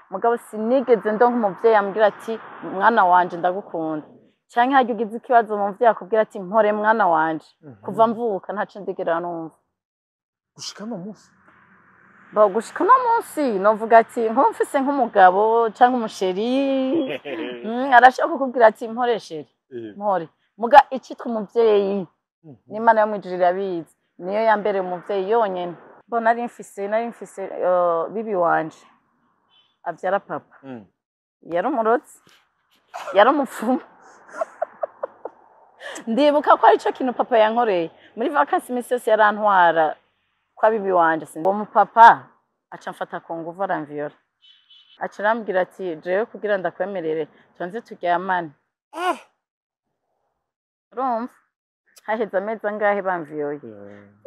Mugabo sinigeze ndonka umuvyeyi ambwira ati: "Mwana wanje, ndagukunda," canke harya ugize ikibazo umuvyeyi akubwira ati: "Mpore mwana wanje." Kuva mvuka ntaco ndigera numva. Gushika no munsi? Bo, gushika uno munsi novuga ati nko mfise nk'umugabo canke umu chéri, arashobora kukubwira ati: "Mpore chéri, mpore." Muga icitwa umuvyeyi, n'Imana yo mwijuru irabizi, niyo yambereye umuvyeyi yonyene. Bo, nari mfise bibi wanje avyara papa. Yari umurozi, yari umupfumu. Ndibuka ko arico kintu papa yankoreye muri vacances. Imisi yose yarantwara kwa bibi wanje. Uwo mupapa aca amfata ku nguvu, aramviyora, aca arambwira ati: "Jewe kugira ndakwemerere tubanze turyamane." Urumva haheze amezi angahe bamviyoye?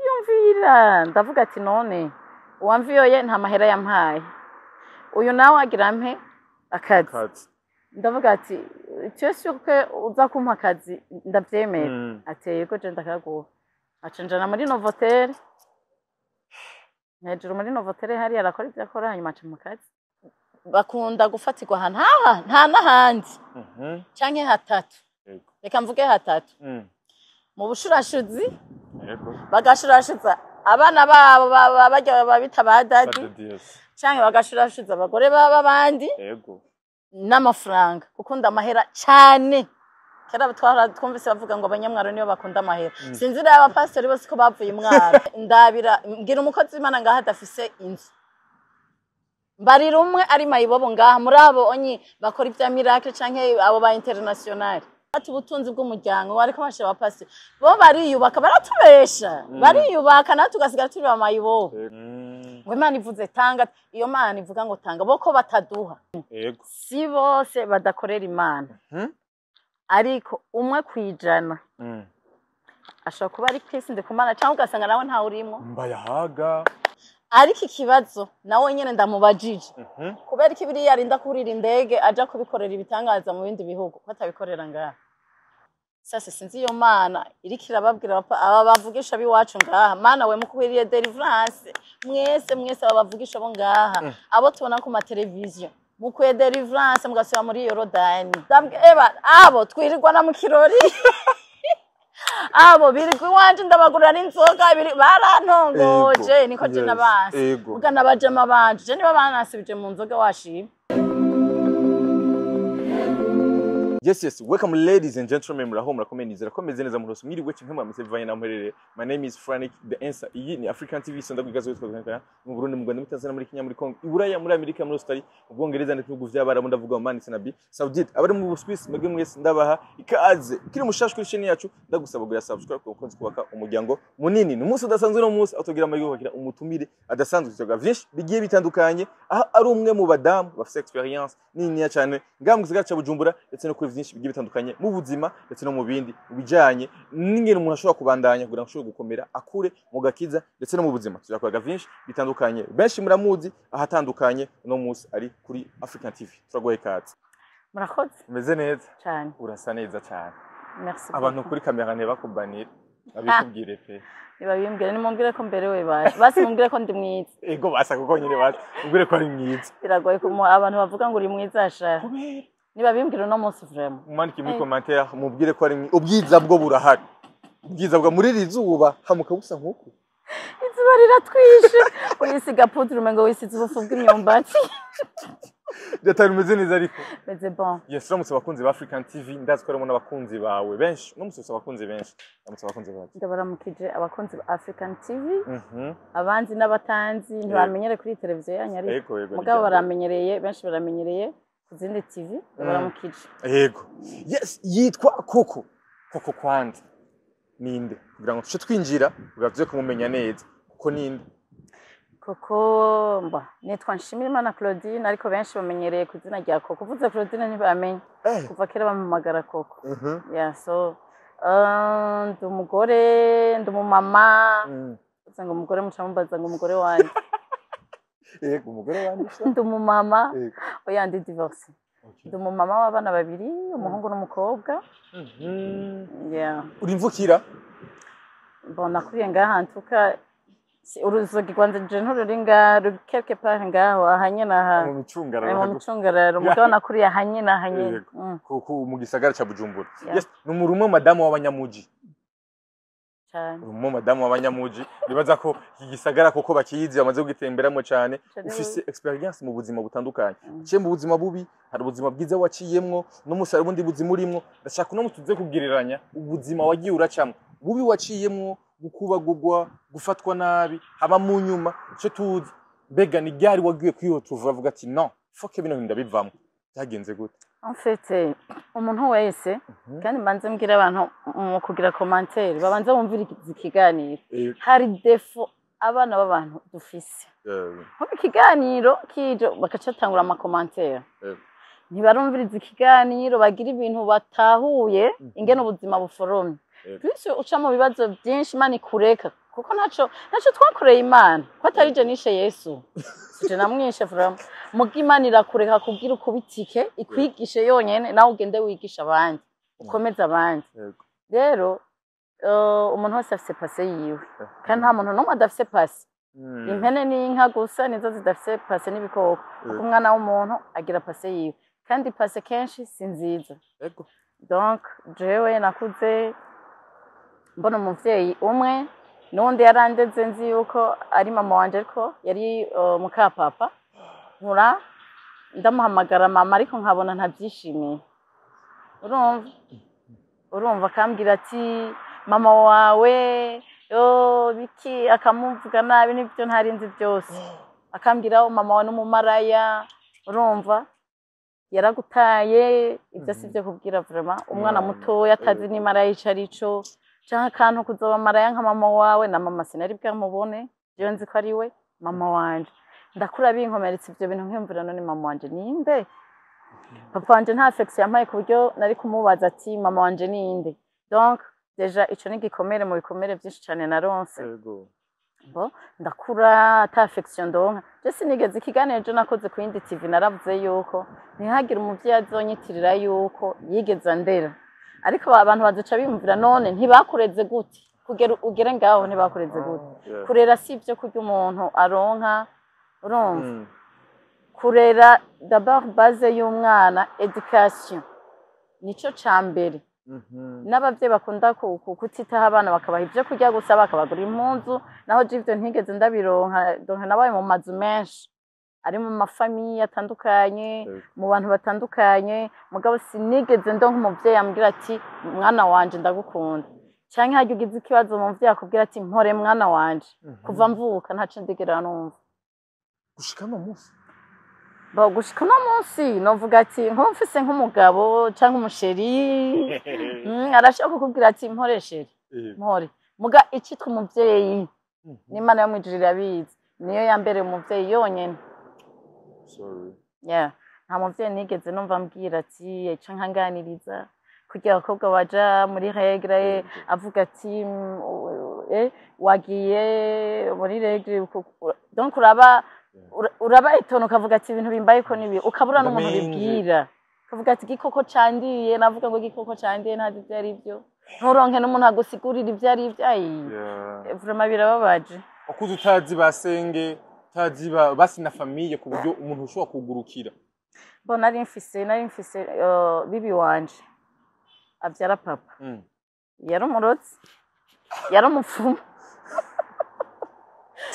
Yumvira, ndavuga ati: "None uwamviyoye nta mahera yampaye, uyu nawe agira mpe akazi." Kazi. Ndavuga ati: "Tu es sûr que uza kumpa akazi ndavyemera?" Ati: "Yego, je ndakaguha." Aca njana muri Novotel hejuru, muri Novotel hariya, arakora ivyo akora, hanyuma aca mu kazi. Bakunda gufatirwa ahantu haha, nta n'ahandi canke hatatu. Reka mvuge hatatu: mu bushurashuzi, bagashurashuza abana babo barya babita ba daddy, Badadi, yes. canke bagashurashuza abagore baba abandi n'amafaranga. Gukunda amahera cane. Kera twahora twumvise bavuga ngo abanyamwaro nibo bakunda amahera. Sinzi rero abapasitori bose ko bavuye imwaro. Ndabira, mbwira umukozi w'Imana ngaha adafise inzu, mbarira umwe ari mayibobo ngaha muri abo onyi bakora ibya miracle canke abo ba international. Ati ubutunzi bw'umuryango ariko basha abapasitori bo bariyubaka, baratubesha, bariyubaka, natwe tugasigara turi ba mayibobo. Ngo Imana ivuze tanga, iyo Mana ivuga ngo tanga, bo ko bataduha? Si bose badakorera Imana, ariko 1% ashobora kuba ari kwisi Ndikumana, cyangwa ugasanga nawe ntawe urimo. Mbayahaga. Ariko ikibazo nawe nyene ndamubajije: kubera ko ibiriya arinda kurira indege aja kubikorera ibitangaza mu bindi bihugu, ko atabikorera ngaha? Sasa sinzi iyo Mana iriko irababwira aba bavugisha b'iwacu ngaha. Mana we, mukwiriye deliverance mwese mwese, aba bavugisha bo ngaha, abo tubona ku mateleviziyo, mukwiye deliverance mugasubira muri Yorodani. Eba abo twirirwana mu kirori, abo birirwa iwanje, ndabagurira n'inzoga, barantongoje. Niko je nabanse. Muga nabajama banje, je niba banansubije mu nzoga, washima. Yes. Welcome, ladies and gentlemen. Muraho, murakomeye, nizera ko meze neza murose. Mwiriwe kimwe mwameze bivanye na muherere. My name is Frank The Answer. Iyi ni African TV sonda kwigazo yitwa mu Burundi, mu Rwanda, muri Tanzania, muri Kenya, muri Congo, i Buraya, muri Amerika, muri Australia, mu Bwongereza ndetse n'ibihugu vy'Abarabu, ndavuga Oman ndetse na Arabie Saoudite. Abari mu Swiss, mwebwe mwese ndabaha ikaze. Ukiri mushasha kuri chaîne yacu, ndagusaba kugira subscribe kuko ukunze kubaka umuryango munini. Ni umunsi udasanzwe no munsi aho tugira amahirwe yo kwakira umutumire adasanzwe, tuvuga vyinshi bigiye bitandukanye, aho ari umwe mu badamu bafise experience niniya cyane ngaha mu gisagara ca Bujumbura, ndetse no kuri vyinshi bigiye bitandukanye mu buzima, ndetse no mu bindi bijanye n'ingene umuntu ashobora kubandanya kugira ngo ashobore gukomera, akure mu gakiza ndetse no mu buzima. Tuzakoraga vyinshi bitandukanye. Benshi muramuzi ahatandukanye, uno munsi ari kuri African TV. Turaguhaye ikaze. Murakoze. Umeze neza? Cane. Urasa neza cyane. Merci Abantu beaucoup. kuri kamera ntibakubanire, babikubwire pe. Nibabimbwire, nimumbwire ko mberewe baje, basi mumbwire ko ndi mwiza. Ego, basa kuko nyine basa ubwire ko ari mwiza. Biragoye ko abantu bavuga ngo uri mwiza sha. Kubera Nibabimbwire uno munsi vraiment. Mumandike muri commentaire, mubwire ko ari mwiza. Ubwiza bwo burahari, ubwiza bwa muri iri zuba hamuka busa nk'uku. Izuba riratwishe, urisiga poudre umengo wisize ubufu bw'imyumbati. Byatari umeze neza ariko. Meze bon. Yes, uramutse abakunzi ba African TV, ndazi ko harimo n'abakunzi bawe benshi. Uno munsi ufise abakunzi benshi, uramutse abakunzi bawe. Ndabaramukije abakunzi ba African TV, abanzi n'abatanzi. Ntibamenyere kuri televiziyo yanyu, ariko Yego yego mugabo baramenyereye, benshi baramenyereye ku zindi TV. Ndabaramukije. Yego, yes. Yitwa Koko. Koko kwanza ninde, kugira ngo tuce twinjira, kugira tuze kumumenya neza? Kuko ninde? Koko mba nitwa Nshimirimana Claudine, ariko benshi bamenyereye ku izina rya Koko. Uvuze Claudine ntibamenya. Kuva kera bampamagara Koko. Yeah, so ndi umugore, ndi umumama. Uvuze ngo umugore, muca mumbaza ngo umugore wanje. Yego, umugore wanje sha. Ndi umumama. Oya, ndi divorce. Ndi umumama w'abana babiri, umuhungu n'umukobwa. Yeah. Uri imvukira? Bon, nakuriye ngaha ntuka. Uruzogi rwanje je ntururi ngaha, ruri quelque part ngaho ahanye aha Mu micungararo. Mu micungararo, mugabo nakuriye ahanye n'ahanye. Yego. Mu gisagara ca Bujumbura. Yeah. Yes, ni umurumwe madamu w'abanyamuji. Cane. Umwe madamu w'abanyamuji, nibaza ko iki gisagara koko bakizi, bamaze kugitemberamo cyane. Cane. Ufise experience mu buzima butandukanye. Uciye mu buzima bubi, hari ubuzima bwiza waciyemwo, no musi hari ubundi buzima urimwo. Ndashaka uno musi tuze kugereranya ubuzima wagiye uracamwo, bubi waciyemwo, gukubagurwa, gufatwa nabi, haba mu nyuma ico tuzi, mbega ni ryari wagiye kwihotuva avuga ati: "Non, faut que bino bintu ndabivamwo"? Byagenze gute? En fait, umuntu wese, kandi mbanze mbwira abantu mu kugira commentaire babanze bumvirize ikiganiro. Hari défaut abana b'abantu dufise. Nkuko ikiganiro kijo bakaca batangura ama commentaires. Ntibarumviriza ikiganiro, bagira ibintu batahuye ingene ubuzima buforomye. Plus uca mu bibazo byinshi, Imana ikureka, kuko ntaco twakoreye Imana, ko atari je nishe Yesu, sije namwishe vraiment. Muga Imana irakureka kugira ukubitike, ikwigishe yonyene, nawe ugende wigisha abandi, ukomeze abandi. Rero umuntu wese afise passé yiwe, kandi nta muntu n'umwe adafise passé. Impene n'inka gusa nizo zidafise passé n'ibikoko, kuko umwana w'umuntu agira passé yiwe, kandi passé kenshi si nziza. Donc jewe nakuze mbona umuvyeyi umwe, n'uwundi yarandeze nzi yuko ari mama wanje, ariko yari mukapapa. Nkura ndamuhamagara mama, ariko nkabona ntabyishimiye. Urumva akambwira ati: "Mama wawe yo biki", akamuvuga nabi n'ibyo ntari nzi byose, akambwira: "Oh, mama wawe n'umumaraya, urumva yaragutaye." Ibyo si byo kubwira vraiment umwana mutoya atazi n'imaraya ico ari cyo, canke akantu kuzoba maraya nka mama wawe. Na mama sinari bwamubone, jewe nzi ko ari we mama wanje. Ndakura binkomeretsa ivyo bintu, nkiyumvira: none mama wanje ninde? Papa wanje nta affection yampaye ku buryo nari kumubaza ati: "Mama wanje ninde?" Donc déjà ico ni igikomere mu bikomere vyinshi cane naronse. Bo ndakura ata affection ndonka. Je sinigeze, ikiganiro ejo nakoze ku yindi TV naravuze yuko ntihagire umuvyeyi azonyitirira yuko yigeze andera, ariko abantu bazoca biyumvira: none ntibakureze gute kugera ugere ngaho? Ntibakureze gute? Kurera si ibyo kurya umuntu aronka, urumva? Kurera d'abord, base y'umwana, éducation, nico ca mbere. N'abavyeyi bakunda kutitaho abana, bakabaha ibyo kurya gusa, bakabagura impuzu, naho je ivyo ntigeze ndabironka. Donc nabaye mu mazu menshi, ari mu ma familles atandukanye, mu bantu batandukanye, mugabo sinigeze ndonka umuvyeyi ambwira ati: "Mwana wanje, ndagukunda", canke harya ugize ikibazo umuvyeyi akubwira ati: "Mpore mwana wanje". Kuva mvuka ntaco ndigera numva. Gushika no munsi? Bo gushika uno munsi novuga ati nkuba mfise nk'umugabo canke umu chéri, arashobora kukubwira ati: "Mpore chéri, mpore". Muga icitwa umuvyeyi, n'Imana yo mwijuru irabizi, niyo yambereye umuvyeyi yonyene. Sorry. Yeah. Nta muvyeyi nigeze numva ambwira ati canke nkanganiriza kugira abakobwa baja muri règles, avuga ati wagiye muri règles", donc uraba uraba étonné, ukavuga ati: "Ibintu bimbaye ko nibi", ukabura n'umuntu Ndamenje. ubibwira, ukavuga ati: "Igikoko candiye", navuga ngo igikoko candiye, ntazi ivyo ari byo, nturonke n'umuntu agusigurira ivyo ari byo. Ayi, vraiment birababaje. Wakuze utazi basenge, utazi basi na famille, ku buryo umuntu ushobora kugurukira? Bo nari mfise bibi wanje avyara papa. Yari umurozi, yari umupfumu.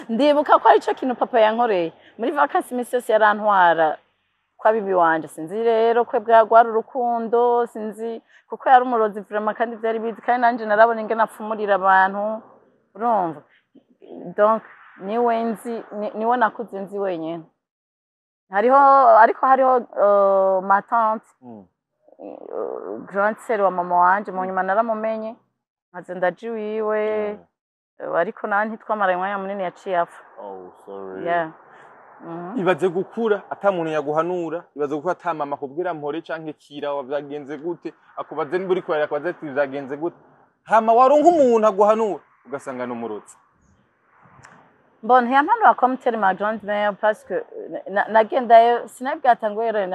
Ndibuka ko arico kintu papa yankoreye muri vacances, imisi yose yarantwara kwa bibi wanje. Sinzi rero ko bwari urukundo, sinzi, kuko yari umurozi vraiment, kandi vyari bizi, kandi nanje narabona ingene apfumurira abantu, urumva? Donc niwe nzi, niwe nakuze nzi wenyene. Hariho, ariko hariho ma tante, grande sœur wa mama wanje. Mu nyuma naramumenye, nkaza ndaja iwiwe. Ariko nawe ntitwamaranye umwanya munini, yaciye apfa. Oh, sorry. Yeah. Ibaze gukura ata muntu yaguhanura, ibaze gukura ata mama akubwira mpore canke kira wa vyagenze gute, akubaze niba uriko akubaze ati: "Vyagenze gute?" Hama waronka umuntu aguhanura ugasanga ni umurozi. Bon, ntiyampanura comme telle ma grande mère, parce que nagendayo sinabwatanguye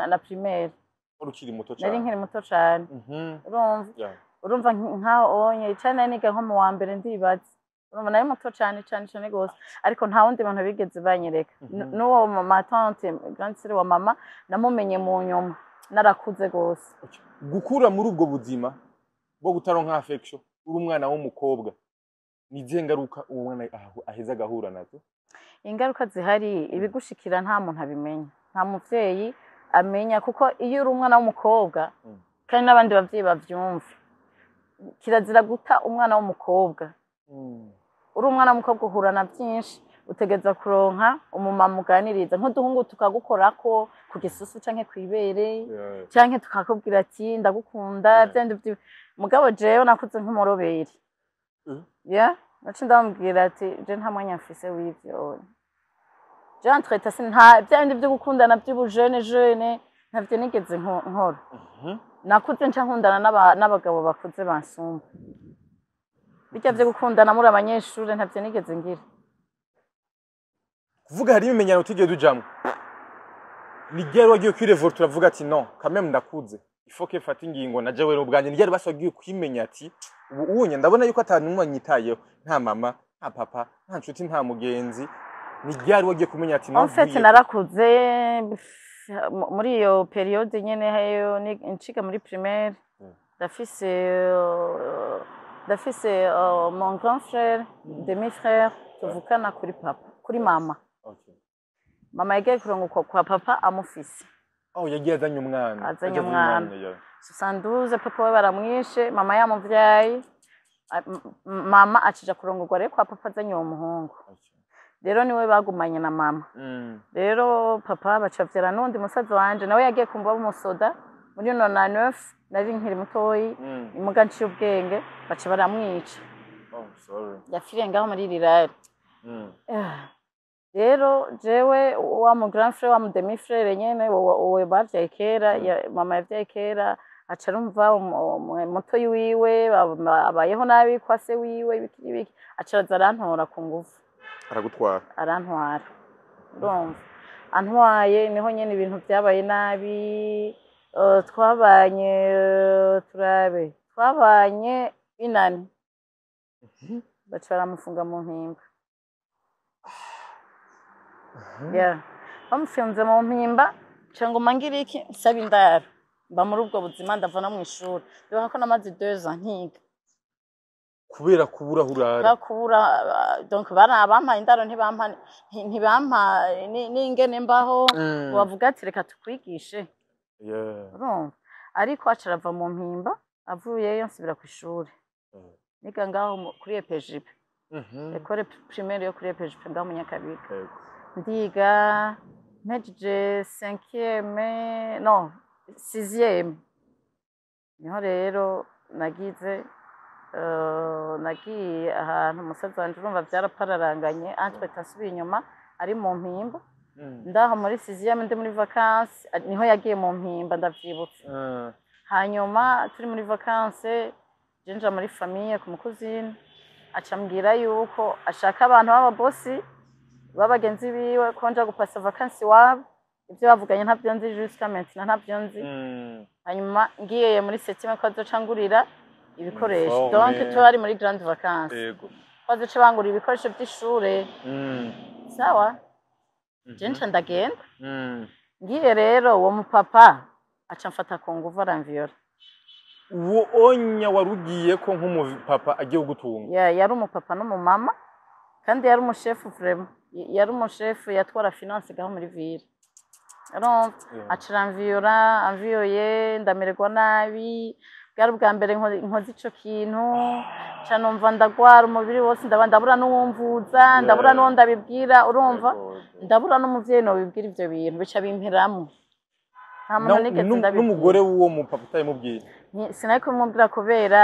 na primaire. Wari ukiri muto Nari cane. nkiri muto cane. Urumva? Yeah. Urumva nkaho onye cane niga nko mu wa mbere, ndibaza. Urumva nari muto cane cane cane gose, ariko nta wundi muntu bigeze banyereka. N'uwo ma tante, grande sœur wa mama, namumenye mu nyuma narakuze gose. Gukura muri ubwo buzima bwo gutaronka affection uri umwana w'umukobwa, ni izihe ngaruka uwo mwana aheza agahura nazo? Ingaruka zihari, ibigushikira nta muntu abimenya, nta muvyeyi amenya, kuko iyo uri umwana w'umukobwa, kandi n'abandi bavyeyi bavyumve, kirazira guta umwana w'umukobwa. Uri umwana w'umukobwa uhura na byinshi. Utegereza kuronka umumama uganiriza, nk'uduhungu tukagukorako ku gisusu canke kw'ibere, canke tukakubwira ati "Ndagukunda." Vyandi mugabo jewe nakuze nk'umuroberi. Yeah, naci ndamubwira ati je nta mwanya mfise w'ivyo. Je entre si nta vyandi vyo gukundana vy'ubujene jene, ntavyo nigeze nkora. Nakuze nca nkundana n'abagabo bakuze bansumba. Bijya vyo gukundana muri abanyeshure ntavyo nigeze ngira. Kuvuga hari ibimenyano utigeze ujamwo. Ni ryari wagiye kwirévolta, uravuga ati "Non, quand même ndakuze, il faut que mfate ingingo na jewe ubwanjye"? Ni ryari basi wagiye kwimenya ati ubu unye ndabona yuko ata numwe anyitayeho, nta mama, nta papa, nta nshuti, nta mugenzi? Ni ryari wagiye kumenya ati En fait, nkwiye narakuze muri iyo période nyene heyo nciga muri primaire. Ndafise mon grand frère, demi frère tuvukana kuri papa, kuri mama. Mama yagiye kurongorwa kwa papa amufise. Oh, yagiye azanye umwana. Azanye Yagiye umwana. Yeah. 72 papa we baramwishe, mama yamuvyaye. Mama acija kurongorwa rero kwa papa azanye uwo muhungu. Rero niwe bagumanye na mama. Rero papa baca n'undi musaza wanje, nawe yagiye kumva umusoda muri 99, nari nkiri mutoyi. Imuga nciye ubwenge, baca baramwica. Oh, sorry. Yapfiriye ngaho muri rirare. Rero jewe wa mu grand frère, wa mu demi frère nyene, uwo bavyaye kera, mama yavyaye kera, aca arumva mutoyi wiwe abayeho nabi kwa se wiwe, ibiki n'ibiki, aca araza arantora ku nguvu. Aragutwara. Arantwara. Urumva antwaye niho nyene ibintu vyabaye nabi. Twabanye, turabe, twabanye inani, baca baramufunga mu Mpimba. Yeah. Bamufunze mu Mpimba, nca nguma ngira iki, nsaba indaro, mba muri ubwo buzima, ndava no mw'ishuri. Ndibuka ko namaze 2 ans nkiga. Kubera kubura aho urara. Kubura, donc bari bampaye indaro, ntibampa n'ingene mbaho. Bavuga ati reka tukwigishe. Urumva, ariko aca arava mu Mpimba, avuyeyo nsubira ku ishuri. Niga ngaho kuri EPJP, école primaire yo kuri EPJP ngaho mu Nyakabiga. Ndiga mpejeje cinquième, non, sixième, niho rero nagize nagiye ahantu umusaza wanje. Urumva vyarapararanganye, entre nsubiye inyuma ari mu Mpimba. Ndaho muri sixième, ndi muri vacances, niho yagiye mu Mpimba, ndavyibutse. Hanyuma turi muri vacances, je nja muri famille ku mukuzine, aca ambwira yuko ashaka abantu b'ababosi b'abagenzi biwe ko nja gupasa vacances iwabo. Ibyo bavuganye ntabyo nzi, jusqu'à maintenant ntabyo nzi. Hanyuma ngiye muri septième ko azoca ngurira ibikoresho. Uniforme. Donc twari muri grande vacances, ko azoca bangurira ibikoresho by'ishure. Sawa, je nca ndagenda. Ngiye rero, uwo mupapa aca mfata ku nguvu, aramviyora. Uwo onya warugiye ko nk'umupapa agiye kugutunga? Yari umupapa n'umumama, kandi yari umushefu vraiment. Yari umushefu, yatwara finance gaho muri ville. Urumva, aca aramviyora. Amviyoye ndamererwa nabi. Bwari ubwa mbere nkoze ico kintu, ca numva ndagwara umubiri wose, ndaba ndabura n'uwumvuza, ndabura n'uwo ndabibwira. Urumva, ndabura n'umuvyeyi nobibwira ivyo bintu, bica bimperamwo. Nta muntu nigeze ndabibwira. N'umugore w'uwo mupapa utabimubwiye? Sinari kubimubwira kubera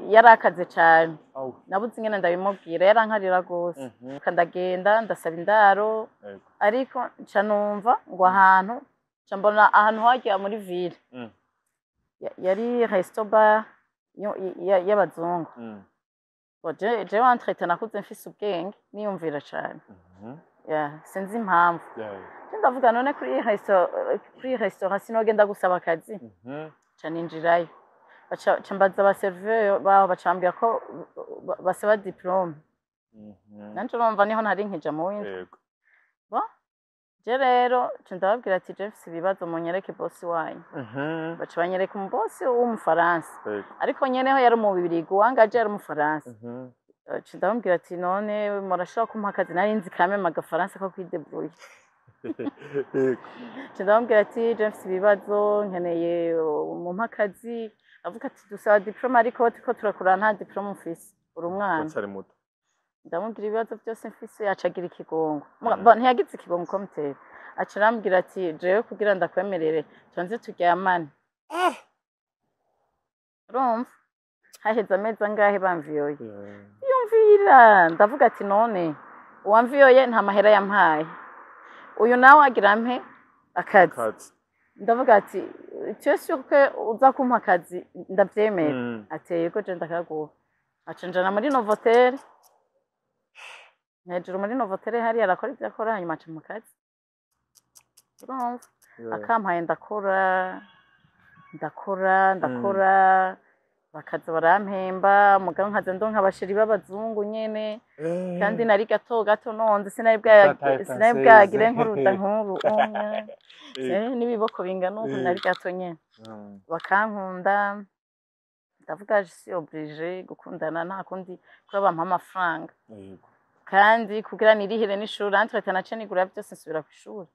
yarakaze cane. Aw. Nabuze ingene ndabimubwira, yarankarira rwose. Ndagenda ndasaba indaro, ariko nca numva ngo ahantu, nca mbona ahantu hajya muri ville. Yari resto bar y'abazungu. Bon, jewe entre nakuze mfise ubwenge, niyumvira cane. Yeah, sinzi impamvu. Je ndavuga none kuri restaurant sinogenda gusaba akazi? Nca ninjirayo. Baca, nca mbaza abaserveur baho, bacambwira ko basaba diplôme. Nanje urumva niho ntari nkija mu w'indwi. Bon, je rero nca ndababwira ati: "Je mfise ibibazo, munyereke bosi wanyu." Baca banyereka umubosi w'Umufaransa. Ariko nyeneho yari umubirigi, uwangaje yari Umufaransa. Nca ndamubwira ati: "None murashobora kumpa akazi?" Nari nzi kameme agafaransa ko kwidébrouiller. Nca ndamubwira ati: "Je mfise ibibazo, nkeneye mumpe akazi." Avuga ati: "Dusaba diplôme, ariko turiko turakura, nta diplôme mfise, uri umwana." Uracyari muto. Ndamubwira ibibazo byose mfise, aca agira ikigongo. Bon, ntiyagize ikigongo komutera, aca arambwira ati: "Jewe kugira ndakwemerere, tubanze turyamane." Urumva haheze amezi angahe bamviyoye? Yumvira, ndavuga ati: "None uwamviyoye nta mahera yampaye, uyu nawe agira mpe akazi." Kazi. Ndavuga ati: "Tu es sûr que uza kumpa akazi ndavyemera?" Ati: "Yego, je ndakaguha." Aca njana muri Novotel, hejuru muri Novotel hariya, arakora ivyo akora, hanyuma aca mu kazi, urumva? Akampaye, ndakora, ndakora, ndakora, bakaza barampemba, mugabo nkaza ndonka abachéri b'abazungu nyene. Kandi nari gato gato, nonze sinari bwa Tataye sinari française. bwagire nk'uruda nk'ubu umwe. N'ibiboko bingana uku. Nari gato nyene. Bakankunda, ndavuga: "Je suis obligée gukundana, nta kundi, kuba bampa amafaranga." Kandi kugira nirihire n'ishuri, entre nace nigura byose, nsubira kw'ishuri.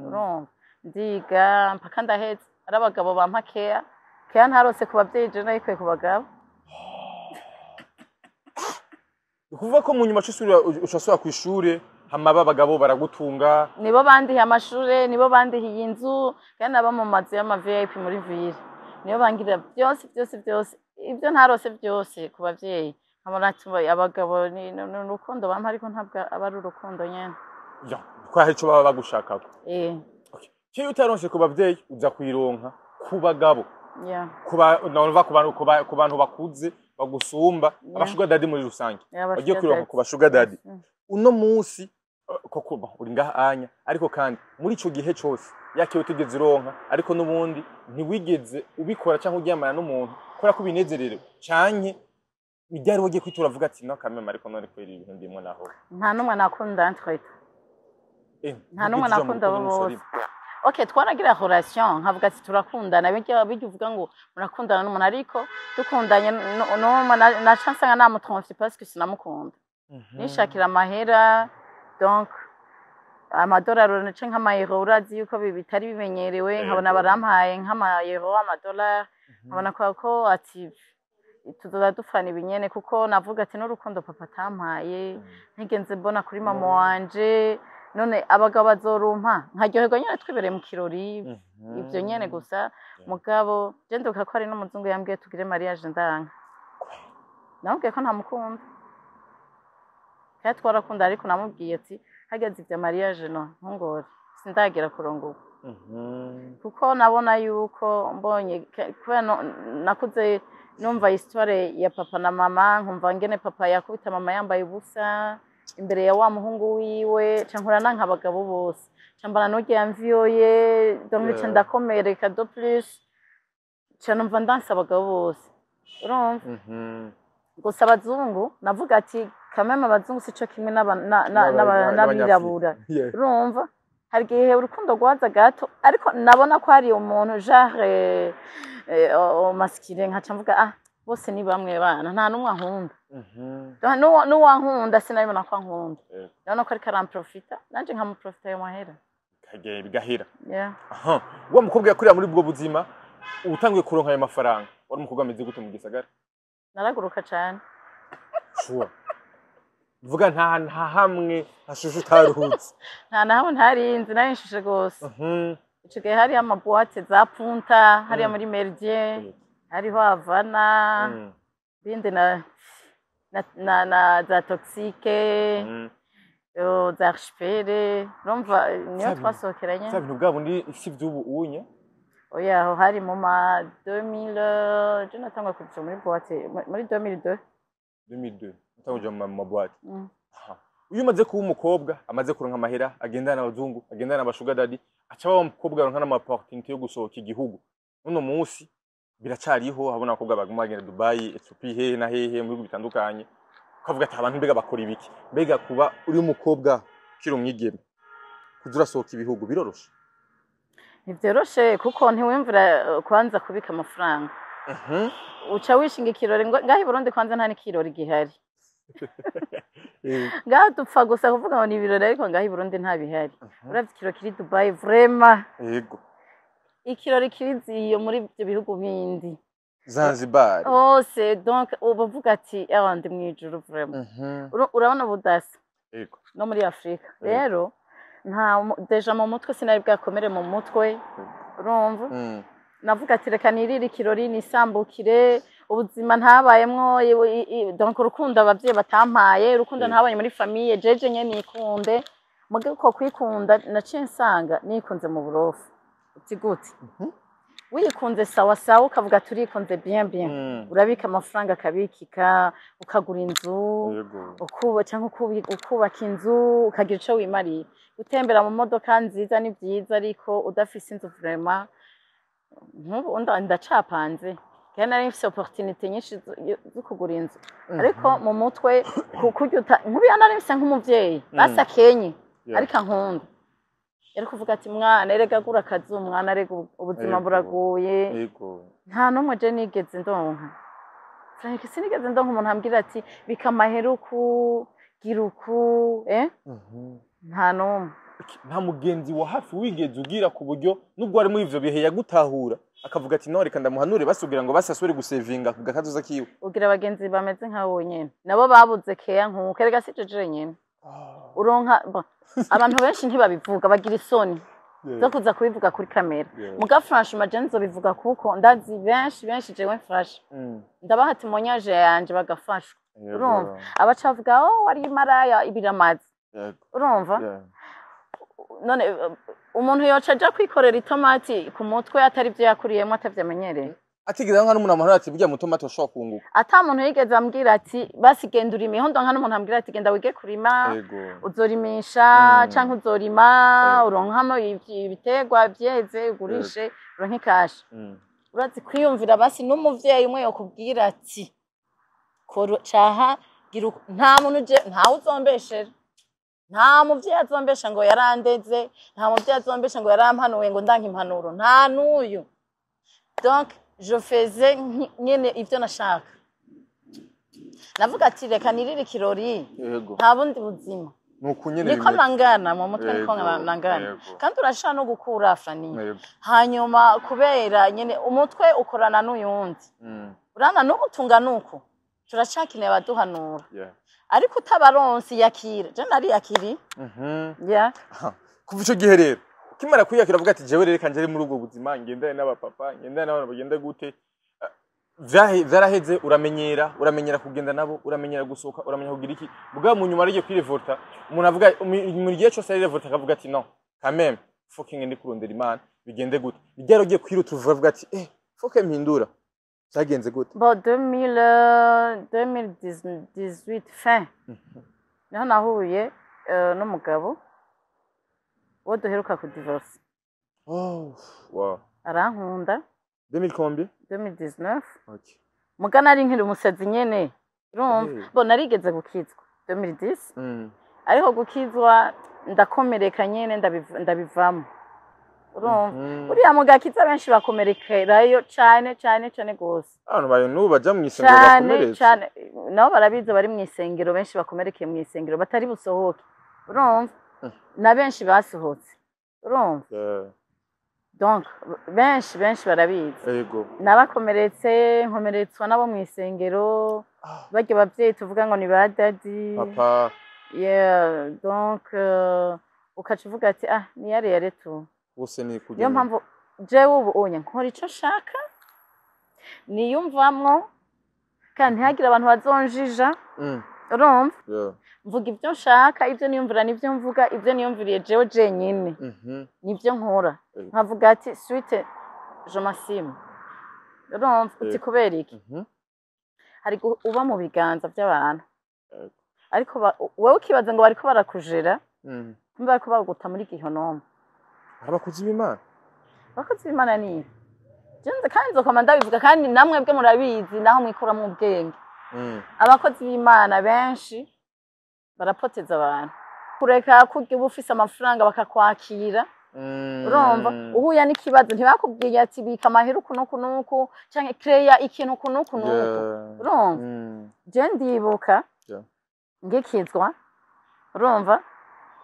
Urumva ndiga mpaka ndaheze, ari abagabo bampa keya. Keya ntarose ku bavyeyi, je nayikuye ku bagabo. Ni ukuvuga ko mu nyuma uca usubira kw'ishure, hama b'abagabo baragutunga? Nibo bandihiye amashure, nibo bandihiye inzu, kandi naba mu mazu y'ama VIP muri ville. Nibo bangirira byose, byose, byose, ibyo ntarose byose ku bavyeyi. Nkabona ati: "Abagabo ni urukundo bampa, ariko ntabwo aba ari urukundo nyene." Ya, kuko hari ico baba bagushakako. Iyo utaronse ku bavyeyi, uza kuyironka ku bagabo, ku bantu, ku bantu bakuze bagusumba, abasugar daddy muri rusange. Wagiye kuyironka ku basugar daddy. Uno munsi koko uri ngaha anya, ariko kandi muri ico gihe cose yakiwe utigeze uronka, ariko n'ubundi ntiwigeze ubikora cyangwa uryamana n'umuntu kubera ko ubinezererewe, canke iryari wagiye kwitura avuga ati: "No kameme, ariko none kwera ibintu ndimwo naho"? Nta n'umwe nakunda entre. Nta n'umwe ntigeze uja mu nakunda rukundo abo n'umusore? bose. Okay, twaragira relation, nkavuga ati: "Turakundana." Bijya uvuga ngo murakundana n'umuntu, ariko dukundanye n'umwe naca nsanga namutrompe, parce que sinamukunda. Nishakira amahera, donc amadolari nace nk'amayero. Urazi yuko bitari bimenyerewe, nkabona barampaye nk'amayero, amadolari, nkabona ko ati tuzoza dufana ibinyene, kuko navuga ati: "N'urukundo papa atampaye, ntigenze mbona kuri mama wanje, none abagabo bazorumpa?" Nkaryoherwa nyene twibereye mu kirori, ivyo nyene gusa. Mugabo je ndibuka ko hari n'umuzungu yambwiye tugire mariage, ndanka. Namubwiye ko ntamukunda, kandi twarakunda, ariko namubwiye ati: "Hageze ivya mariage, no ntungore, sindagera kurongorwa." Kuko nabona yuko mbonye kubera nakuze numva histoire ya papa na mama, nkumva ngene papa yakubita mama yambaye ubusa imbere ya wa muhungu wiwe, ca nkura nanka abagabo bose, ca mbona n'urya yamviyoye, donc ca ndakomereka de plus, ca numva ndanse abagabo bose, urumva? Gusa abazungu, navuga ati: "Kameme abazungu sico kimwe n'abirabura." Urumva hari igihe urukundo rwaza gato, ariko nabona ko hari umuntu genre masculine, nkaca mvuga: "Ah, bose ni bamwe bana, nta n'umwe ankunda." N'uwankunda sinabibona ko ankunda. Ndabona ko ariko aramprofita, nanje nkamuprofita ayo mahera. Bikagenda bigahera. Yeah. Aha. Wa mukobwa yakurira muri ubwo buzima, utanguye kuronka ayo mafaranga, wari umukobwa ameze gute mu gisagara? Naraguruka cane. Sure, vuga nta hamwe hashushe utaruhutse? Nta na hamwe ntarinzi, nari nshushe rwose. Ico gihe hariho amaboîtes za Punta hariya muri Méridien, hariho Havana, bindi na za Toxique, za Archipel, urumva niyo twasohokeranye. Vya bintu bwa bundi si vy'ubu unye? Oya, aho hari mu ma 2000, je natangwa kuja muri boîte muri 2002. 2002 utanguye kuja mu maboîtes? Mm. Aha. Iyo umaze kuba umukobwa amaze kuronka amahera, agendana n'abazungu, agendana n'abasugar daddy, aca aba umukobwa aronka n'ama opportunité yo gusohoka igihugu. Uno munsi biracariho, habona abakobwa baguma bagenda Dubai, Ethiopia, hehe na hehe mu bihugu bitandukanye. Ukavuga ati abantu mbega bakora ibiki? Mbega kuba uri umukobwa ukiri umwigeme, kuza urasohoka ibihugu biroroshe? Ntivyoroshe, kuko ntiwimvira kwanza kubika amafaranga. Uca wishinga ikirori ngaho i Burundi kwanza nta n'ikirori gihari. Ngaho dupfa gusa kuvuga ngo ni ibirori, ariko ngaho i Burundi nta bihari. Uravye ikirori kiri Dubai, vraiment, ikirori kiri iyo muri ivyo bihugu bindi Zanzibar hose, donc uba uvuga ati ewa, ndi mw'ijuru vraiment. Urabona ubudasa no muri Afurika. Rero nta déjà mu mutwe sinari bwakomere mu mutwe, urumva? Navuga ati reka nirire ikirori, nisambukire ubuzima ntabayemwo, donc urukundo abavyeyi batampaye, urukundo ntabaye muri famille, jeje nyene nikunde. Muge uko kwikunda naciye nsanga nikunze mu burofu. Uti gute? Wikunze sawa sawa, ukavuga turikunze bien bien, urabika amafaranga, akabikika, ukagura inzu, ukuba cyangwa ukubaka inzu, ukagira ico wimariye. Gutembera mu modoka nziza ni byiza, ariko udafise inzu, vraiment, nk'ubu ndacapanze kandi nari mfise opportunité nyinshi zo kugura inzu, ariko mu mutwe kurya nk'ubu iyo nari mfise nk'umuvyeyi basi akenye, ariko ankunda, yari kuvuga ati mwana, erega gura akazu, mwana, erega ubuzima buragoye. Nta n'umwe je nigeze ndonka, Frank, sinigeze ndonka umuntu ambwira ati bika amahera uku, gira uku, eh? Nta n'umwe. Nta mugenzi wa hafi wigeze ugira ku buryo nubwo wari muri ivyo bihe yagutahura, akavuga ati no, reka ndamuhanure, basugira ngo basi asubire gusevinga ku gakazoza kiwe? Ugira abagenzi bameze nka nyene, nabo babuze keya nkuko. Erega si je jenyene uronka bon, abantu benshi ntibabivuga, bagira isoni zo kuza kubivuga kuri kamera. Muga franchement je nzobivuga, kuko ndazi benshi benshi jewe mfasha, ndabaha témoignage yanje bagafashwa. Urumva abaca bavuga oh, wari maraya, ibiramazi. Urumva? None umuntu yoca aja kwikorera itomati ku mutwe atari ibyo yakuriyemo, atavyamenyereye? Atigeze nka n'umuntu amuhanura ati burya mu tomati washobora kunguka? Ata muntu yigeze ambwira ati basi genda urime iho. Ndonka n'umuntu ambwira ati genda wige kurima, uzorimisha canke uzorima, uronkamo ibiterwa vyeze, ugurishe, uronke ikashi. Urazi kwiyumvira basi n'umuvyeyi umwe yokubwira ati kora caha, gira nta muntu je ntawe uzombeshera. Nta muvyeyi azombesha ngo yarandeze, nta muvyeyi azombesha ngo yarampanuye, ngo ndanka impanuro, nta n'uyu. Donc je faisais nyene ivyo nashaka. Navuga ati reka nirire ikirori, nta bundi buzima. Nuko nyene Niko bimeze. nangana mu mutwe, niko nangana. Kandi urashobora no gukura, Fani. Hanyuma kubera nyene umutwe ukorana n'uyundi, urana n'ubu tungana uko, turacakeneye abaduhanura. Ariko utabaronse, yakira, je nariyakiri. Yeah. Aha. Kuva ico gihe rero ukimara kwiyakira, avuga ati jewe rero reka njere muri ubwo buzima, ngendane n'abapapa, ngendane n'abantu bagenda gute? Vyaraheze, uramenyera kugenda nabo, uramenyera gusohoka, uramenya kugira iki. Bwa mu nyuma ariye kwirevolta, umuntu avuga mu gihe cyose arirevolta, akavuga ati non, quand même faut que ngende kurondera Imana, bigende gute? Ni ugiye kwiruta uvuga ati eh, faut que mpindura, vyagenze gute? Bon, 2000, 2018 fin niho nahuye n'umugabo uwo duheruka ku divorce. Oh wow. Arankunda. 2000 combien? 2019. Okay. Muga nari nkiri umusazi nyene, urumva? Bon, narigeze gukizwa 2010, ariko gukizwa ndakomereka nyene, ndabivamo, urumva? Uriya mugakiza benshi bakomerekerayo cane cane cane gose. Abantu bayo n'ubu baja mw'isengero Cane. bakomeretse. Cane, nabo barabizi, bari mw'isengero benshi bakomerekeye mw'isengero batari busohoke, urumva? Na benshi basohotse, urumva? Donc benshi benshi barabizi. Narakomeretse, nkomeretswa nabo mw'isengero, barya bavyeyi tuvuga ngo ni ba daddy. Papa. Yeah, donc ukaca uvuga ati ah, niyare yare tu. Bose ni kugenda. Niyo mpamvu jewe ubu unye nkora ico nshaka, niyumvamwo, kandi ntihagire abantu bazonjija. Urumva? Mvuga ibyo nshaka, ibyo niyumvira nibyo mvuga, ibyo niyumviriye jewe jenyine nibyo nkora. Nkavuga ati suite je m'assume, urumva? Uti kubera iki? Hari uba mu biganza by'abantu, ariko wowe ukibaza ngo bariko barakujera, kumbe bariko baguta muri gihonoma. Abakozi b'Imana. Abakozi b'Imana ni jenze, kandi nzokoma ndabivuga, kandi namwe bwe murabizi naho mwikuramwo ubwenge. Abakozi b'Imana benshi barapoteza abantu, kureka kurya uba ufise amafaranga bakakwakira. Urumva uhuye n'ikibazo, ntibakubwiye ati bika amahera uku n'uku n'uku, canke creya ikintu uku n'uku n'uku. Urumva, je ndibuka ngikizwa, urumva,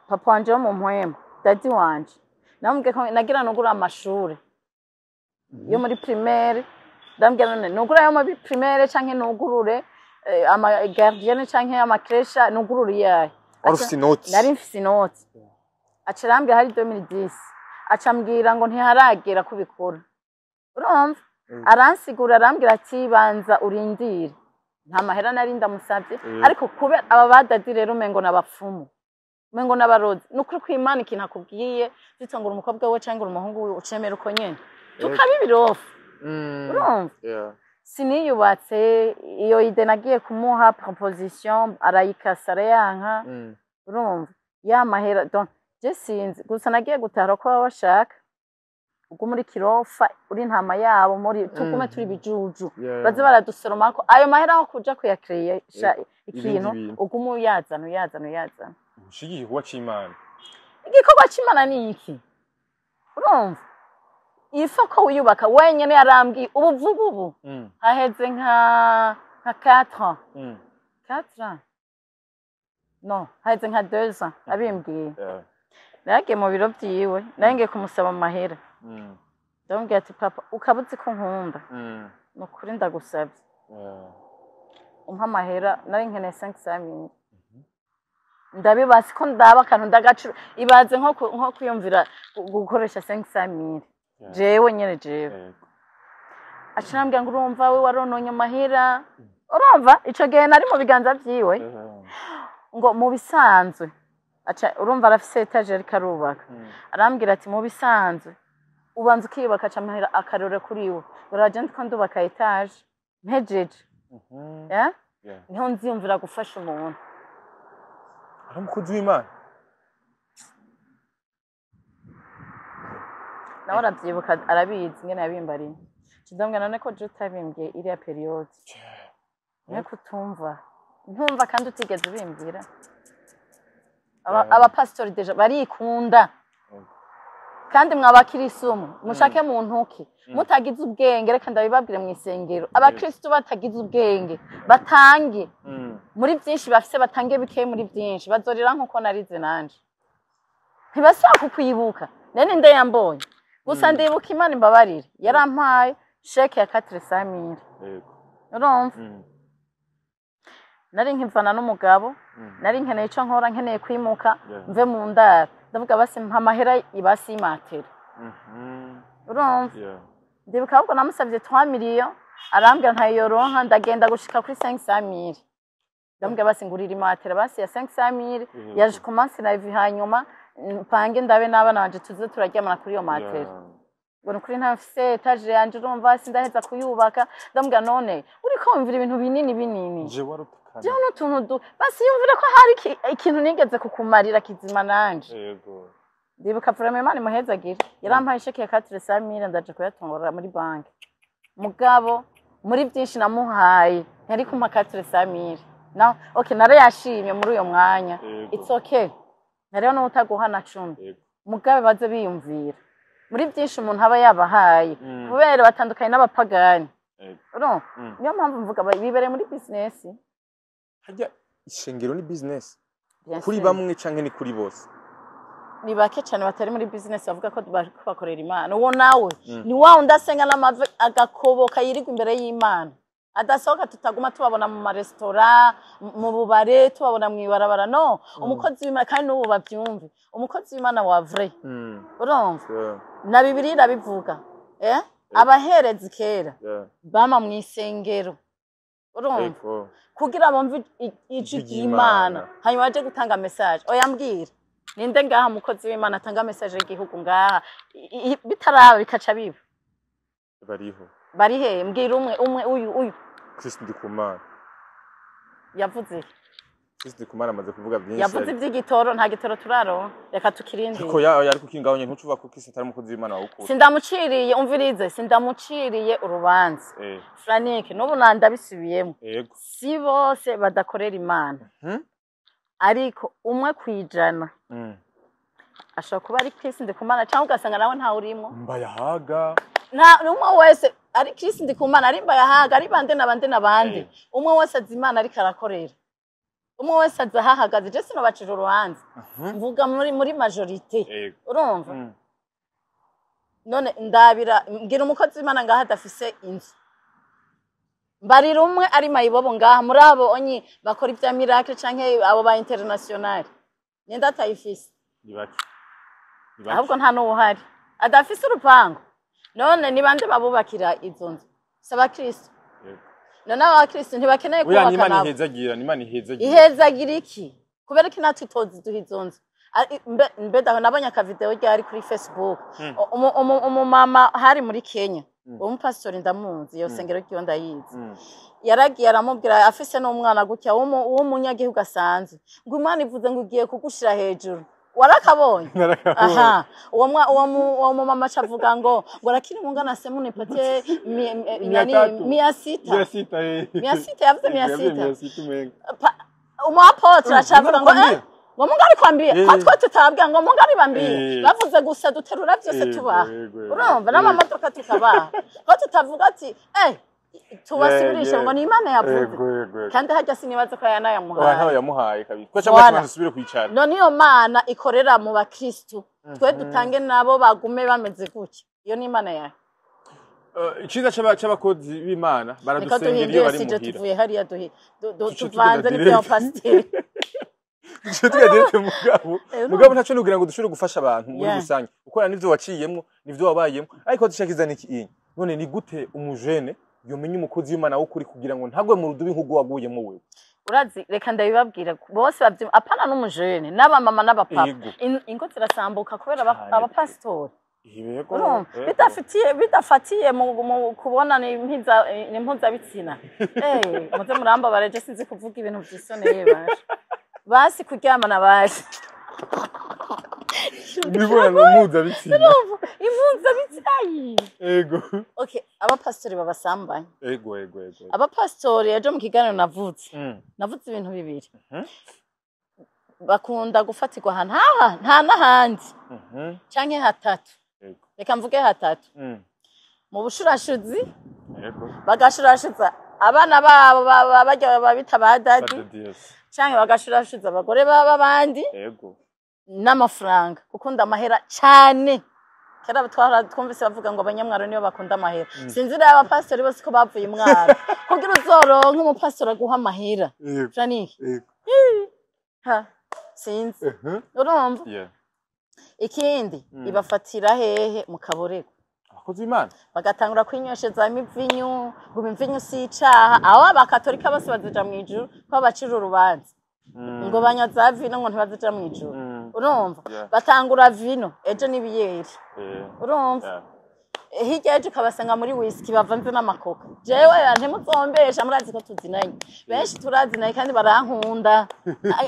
papa wanje wo mu mpwemu, daddy wanje, namubwiye ko nagira nugura amashure yo muri primaire. Ndambwira none nugura ayo muri primaire canke nugurure ama gardienne canke ama crèche, nugurure iyahe? Wari ufise inoti? Nari mfise inoti. Aca arambwira, hari 2010, aca ambwira ngo ntiharagera kubikora. Urumva, aransigura, arambwira ati banza urindire. Nta mahera nari ndamusavye. Ariko kubera aba ba daddy rero, umengo n'abapfumu, umengo n'abarozi, ni ukuri kw'Imana, ikintu akubwiye zitongura umukobwa we canke umuhungu wiwe, ucemera uko nyene, tukaba ibirofu. Urumva, siniyubatse iyo idée. Nagiye kumuha proposition, arayikasa, arayanka. Urumva, ya mahera, donc je sinzi, gusa nagiye gutahura ko baba bashaka ubwo muri kirofa uri intama yabo, muri tugume turi bijuju, baze baradusoromako ayo mahera aho kuja kuyakreesha ikintu. Ibindi bintu. Ugume uyazana, uyazana, uyazana. Ushigiye igikorwa c'Imana. Igikorwa c'Imana ni iki? Urumva, ifa ko wiyubaka wenyene. Yarambwiye ubu vuba ubu, haheze nka 4 ans, 4 ans, no, haheze nka 2 ans abimbwiye. Naragiye mu biro vyiwe, nari ngiye kumusaba amahera. Ndamubwira ati papa, ukaba uzi ko nkunda, ni ukuri ndagusabye umpa amahera, nari nkeneye 500 mille. Ndabibaza ko ndaba akantu ndagaciro, ibaze nko kwiyumvira gukoresha 500 mille. Jewe nyene, jewe. Aca arambwira ngo urumva we warononye amahera. Urumva, ico gihe nari mu biganza vyiwe. Ngo mu bisanzwe aca, urumva, arafise étage ariko arubaka. Arambwira ati mu bisanzwe ubanza ukiyubaka, aca amahera akarore kuri we, uraje ndiko ndubaka étage mpejeje. Eh? Niho nziyumvira gufasha umuntu. Ari umukozi w'Imana. Nawe arabyibuka, arabizi ingene yabimbariye. Ndamubwira none ko je utabimbwiye iriya période, none ko utumva ntumva kandi utigeze ubimbwira? Abapasitori déjà barikunda. Kandi mwabakirisumu mushake mu ntuki mutagize ubwenge, reka ndabibabwire, mu isengero abakristu batagize ubwenge batange muri byinshi bafise, batange bikeyi muri byinshi, bazorira nkuko narize nanje, ntibasaba kukwibuka. Nene nde yambonye gusa, ndibuka, Imana imbabarire, yarampaye chèque ya 400 mille. Urumva, nari nkivana n'umugabo, nari nkeneye ico nkora, nkeneye kwimuka, mve mu ndaro. Ndavuga basi mpa amahera ibasi y'imatera. Urumva, ndibuka ahubwo namusavye 3 millions, arambwira ntayoronka. Ndagenda gushika kuri 500 mille, ndamubwira basi ngurira imatera basi ya 500 mille, yaje commence na vie, hanyuma mpange ndabe n'abana banje tuze turaryamana kuri iyo matera. Ngo ni ukuri ntafise étage yanje, urumva, sindaheza kuyubaka. Ndamubwira none uriko wumvira ibintu binini binini, Je warutukana. Jewe n'utuntu du basi yumvira ko hari ikintu nigeze kukumarira kizima nanje. Ndibuka vraiment, Imana imuhezagire, yarampaye i chèque ya 400 mille, ndaja kuyatongora muri banki. Mugabo muri byinshi namuhaye ntiyari kumpa 400 mille. No, okay, narayashimye muri uyo mwanya. It's okay, hariho n'utaguha na 10. Mugabe baze biyumvira muri byinshi umuntu aba yabahaye, kubera batandukanye n'abapagani. Urumva, niyo mpamvu mvuga bibereye muri business. Harya ishengero ni business? Bien Kuri sûr. bamwe canke ni kuri bose? Ni bake cyane batari muri business bavuga ko bariko bakorera Imana. Uwo nawe ni wa wundi asenga n'amavi agakoboka, yirirwa imbere y'Imana, adasohoka, tutaguma tubabona mu maresitora, mu bubare, tubabona mu ibarabara. No umukozi w'Imana, kandi n'ubu bavyumve, umukozi w'Imana wa vrai, urumva, na Bibiliya irabivuga, eh? Abaherezi kera bama mu isengero, urumva, kugira bumve ijwi Ijwi ry'Imana, ry'Imana. hanyuma baje gutanga message. Oya, mbwira ninde ngaha umukozi w'Imana atanga message y'igihugu ngaha, bitaraba bikaca biba? Bariho. Bari he? Mbwira umwe umwe, uyu uyu. Chris Ndikumana. Yavuze iki? Chris Ndikumana amaze kuvuga byinshi. Yavuze iby'igitoro, nta gitoro turaronka, reka tukirindire. Ariko ya ariko kingaho nyene ntucuva ko Chris atari umukozi w'Imana wawukura. Sindamuciriye, umvirize, sindamuciriye urubanza. Frank, n'ubu nandabisubiyemo. Si bose badakorera Imana. Ariko 1% ashobora kuba ari Chris Ndikumana, cyangwa ugasanga nawe ntawe urimo. Mbayahaga. Nta umwe wese ari Chris Ndikumana, ari Mbayahaga, ari bande na bande na bande. Umwe wese azi Imana ariko arakorera. Umwe wese azi ahahagaze. Je sinobacira urubanza. Mvuga muri majorité. Urumva? None ndabira mbwira umukozi w'Imana ngaha adafise inzu. Mbarira umwe ari mayibobo ngaha muri abo onyi bakora ibya miracle canke abo ba international. Ninde atayifise? Ni bake. Ni bake. Ahubwo nta n'uwuhari adafise urupangu. None ni bande babubakira izo nzu? Si abakristo? None abakristo ntibakeneye Oya, kubaka ni Imana nabo? ihezagira, ni Imana ihezagira. Ihezagira iki? Kubera ko natwe itozi duha izo nzu. Mbe daho nabonye akavideo ryari kuri Facebook. Umumama hari muri Kenya. Uwo mupasitori ndamuzi, iyo sengero ryiwe ndayizi. Yaragiye aramubwira, afise n'umwana gutya w'umunyagihugu asanzwe, ngo Imana ivuze ngo igiye kugushira hejuru. Warakabonye? Narakabonye. Aha, uwo mumama aca avuga ngo lakini Mungu anasema unipatie Mia nani, tatu. 600. 600, eh. 600, yavuze mia Yavuze sita. 600 umenga. Umuapotre aca avuga ngo Mungu ngo Mungu alikwambia. Ko twe tutabwira ngo Mungu alibambia. Bavuze gusa duterura byose tubaha. Urumva, n'amamodoka tukabaha. Ko tutavuga ati tubasubirishe ngo ni Imana yavuze. Yego. Kandi harya sinibaza ko yana Oya, yamuhaye. ntawe yamuhaye kabisa. Ko cyangwa Voilà. tubanze dusubire kwicara. None iyo Mana ikorera mu bakristu, twe dutange nabo bagume bameze gutya, iyo ni Imana yawe? Iciza c'abakozi b'Imana Niko baradusengera iyo duhinduye bari sije, muhira. tuvuye hariya Tuce tuvanze tugenda n'ibya direct. pasiteri. Duce tugenda direct, mugabo. Mugabo ntaco nugira ngo dushobore gufasha abantu muri rusange. Ukora nivyo waciyemwo, nivyo wabayemwo, ariko dushakiza niki inyi. None ni gute umujene yomenya umukozi w'Imana w'ukuri kugira ngo ntagwe mu rudubi nk'urwo waguyemwo wewe? Urazi, reka ndabibabwira bose bavyumva, apana n'umujene, n'abamama n'abapapa. Ingo zirasambuka kubera Cane. abapasitori. Yego. Urumva, bidafatiye mu kubona ni impuzabitsina. Muze murambabare, je sinzi kuvuga ibintu vyisoneye, basha basi kuryamana baje. Imibonano mpuzabitsina. Impuzabitsina. Okay, abapasitori babasambanye. Ego. Abapasitori, ejo mu kiganiro navutse navuze ibintu bibiri. Bakunda gufatirwa ahantu haha nta n'ahandi canke hatatu. Reka mvuge hatatu. Mu bushurashuzi. Bagashurashuza abana babo barya babita ba daddy, Badadi, yes. canke bagashurashuza abagore baba abandi n'amafaranga. Gukunda amahera cane. Kera twahora twumvise bavuga ngo abanyamwaro nibo bakunda amahera. Sinzi rero abapasitori bose ko bavuye imwaro. Kugira uzoronke umupasitori aguha amahera, Janike, ha, sinzi. Urumva? Yeah. Ikindi, ibafatira hehe? Mu kaborego. Abakozi b'Imana. Bagatangura kwinywesheza imivinyu, ngo imivinyu si icaha. Aho abakatolika bose bazija mu ijuru, ko babacira urubanza ngo banywa za vino, ngo ntibazija mu ijuru. Urumva? Yeah. Batangura vino, ejo n'ibiyeri. Urumva? Yeah. Hirya y'ejo ukabasanga muri whisky bavanze n'amakoka. Jewe ntimuzombesha, murazi ko tuzinanye, benshi turazinanye kandi barankunda.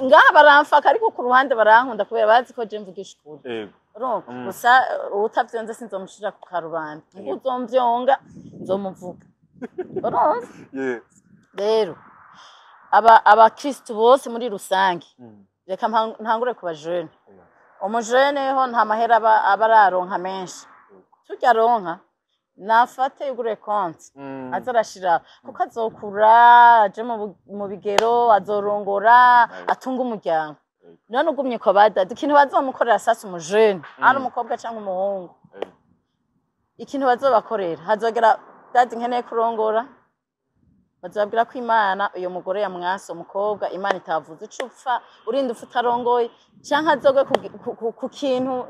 Ngaha baramfaka, ariko ku ruhande barankunda kubera bazi ko je mvugisha ukuri. Urumva? Gusa uwutavyonze sinzomushira ku karubanda, ngo uzomvyonga nzomuvuga. Urumva? Yeah. Rero aba abakristu bose muri rusange, reka ntangure ku bajene. Umujene ho nta mahera aba araronka menshi. Turya aronka nafate yugure konti, aza arashira, kuko azokura aje mu bigero, azorongora, atunga umuryango. None ugumye kwa ba daddy, ikintu bazomukorera sasa umujene, ari umukobwa cyangwa umuhungu, ikintu bazobakorera, hazogera daddy nkeneye kurongora, bazabwira ko Imana uyo mugore yamwase, umukobwa Imana itavuze. Uca upfa, urinda upfa utarongoye, canke azogwe ku kintu,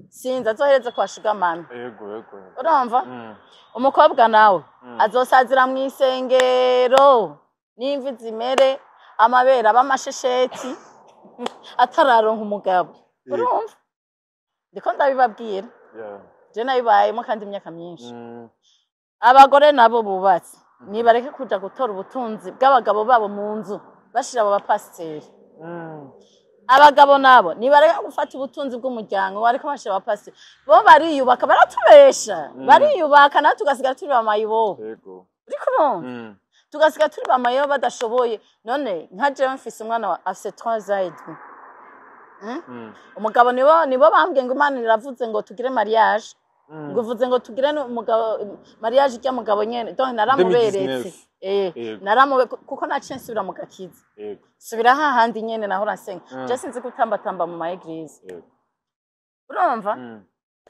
sinzi, azohereze kwa sugar mummy. Yego yego yego. Urumva? Umukobwa nawe azosazira mu isengero n'imvi zimere, amabere aba amashesheti, atararonka umugabo. Urumva, ndiko ndabibabwira. Je nabibayemo kandi imyaka myinshi. Abagore nabo bubatse nibareke kuja gutora ubutunzi bw'abagabo babo mu nzu bashira abo bapasiteri. Abagabo nabo nibareka gufata ubutunzi bw'umuryango, bariko bashira abapasi bo bariyubaka, baratubesha, bariyubaka, natwe tugasigara turi bamayibo. Uriko urumva? Tugasigara turi bamayibo badashoboye. None nka jewe mfise umwana wa afise 3 ans et demi. Umugabo nibo bambwiye ngo Imana iravuze ngo tugire mariage, ngo ivuze ngo tugire n'umugabo mariage ijya mugabo nyene, donc naramuberetse. 2019. Naramube kuko naciye nsubira mu gakiza, subira hahandi nyene nahora nsenga. Je sinzi gutambatamba mu ma église. Urumva,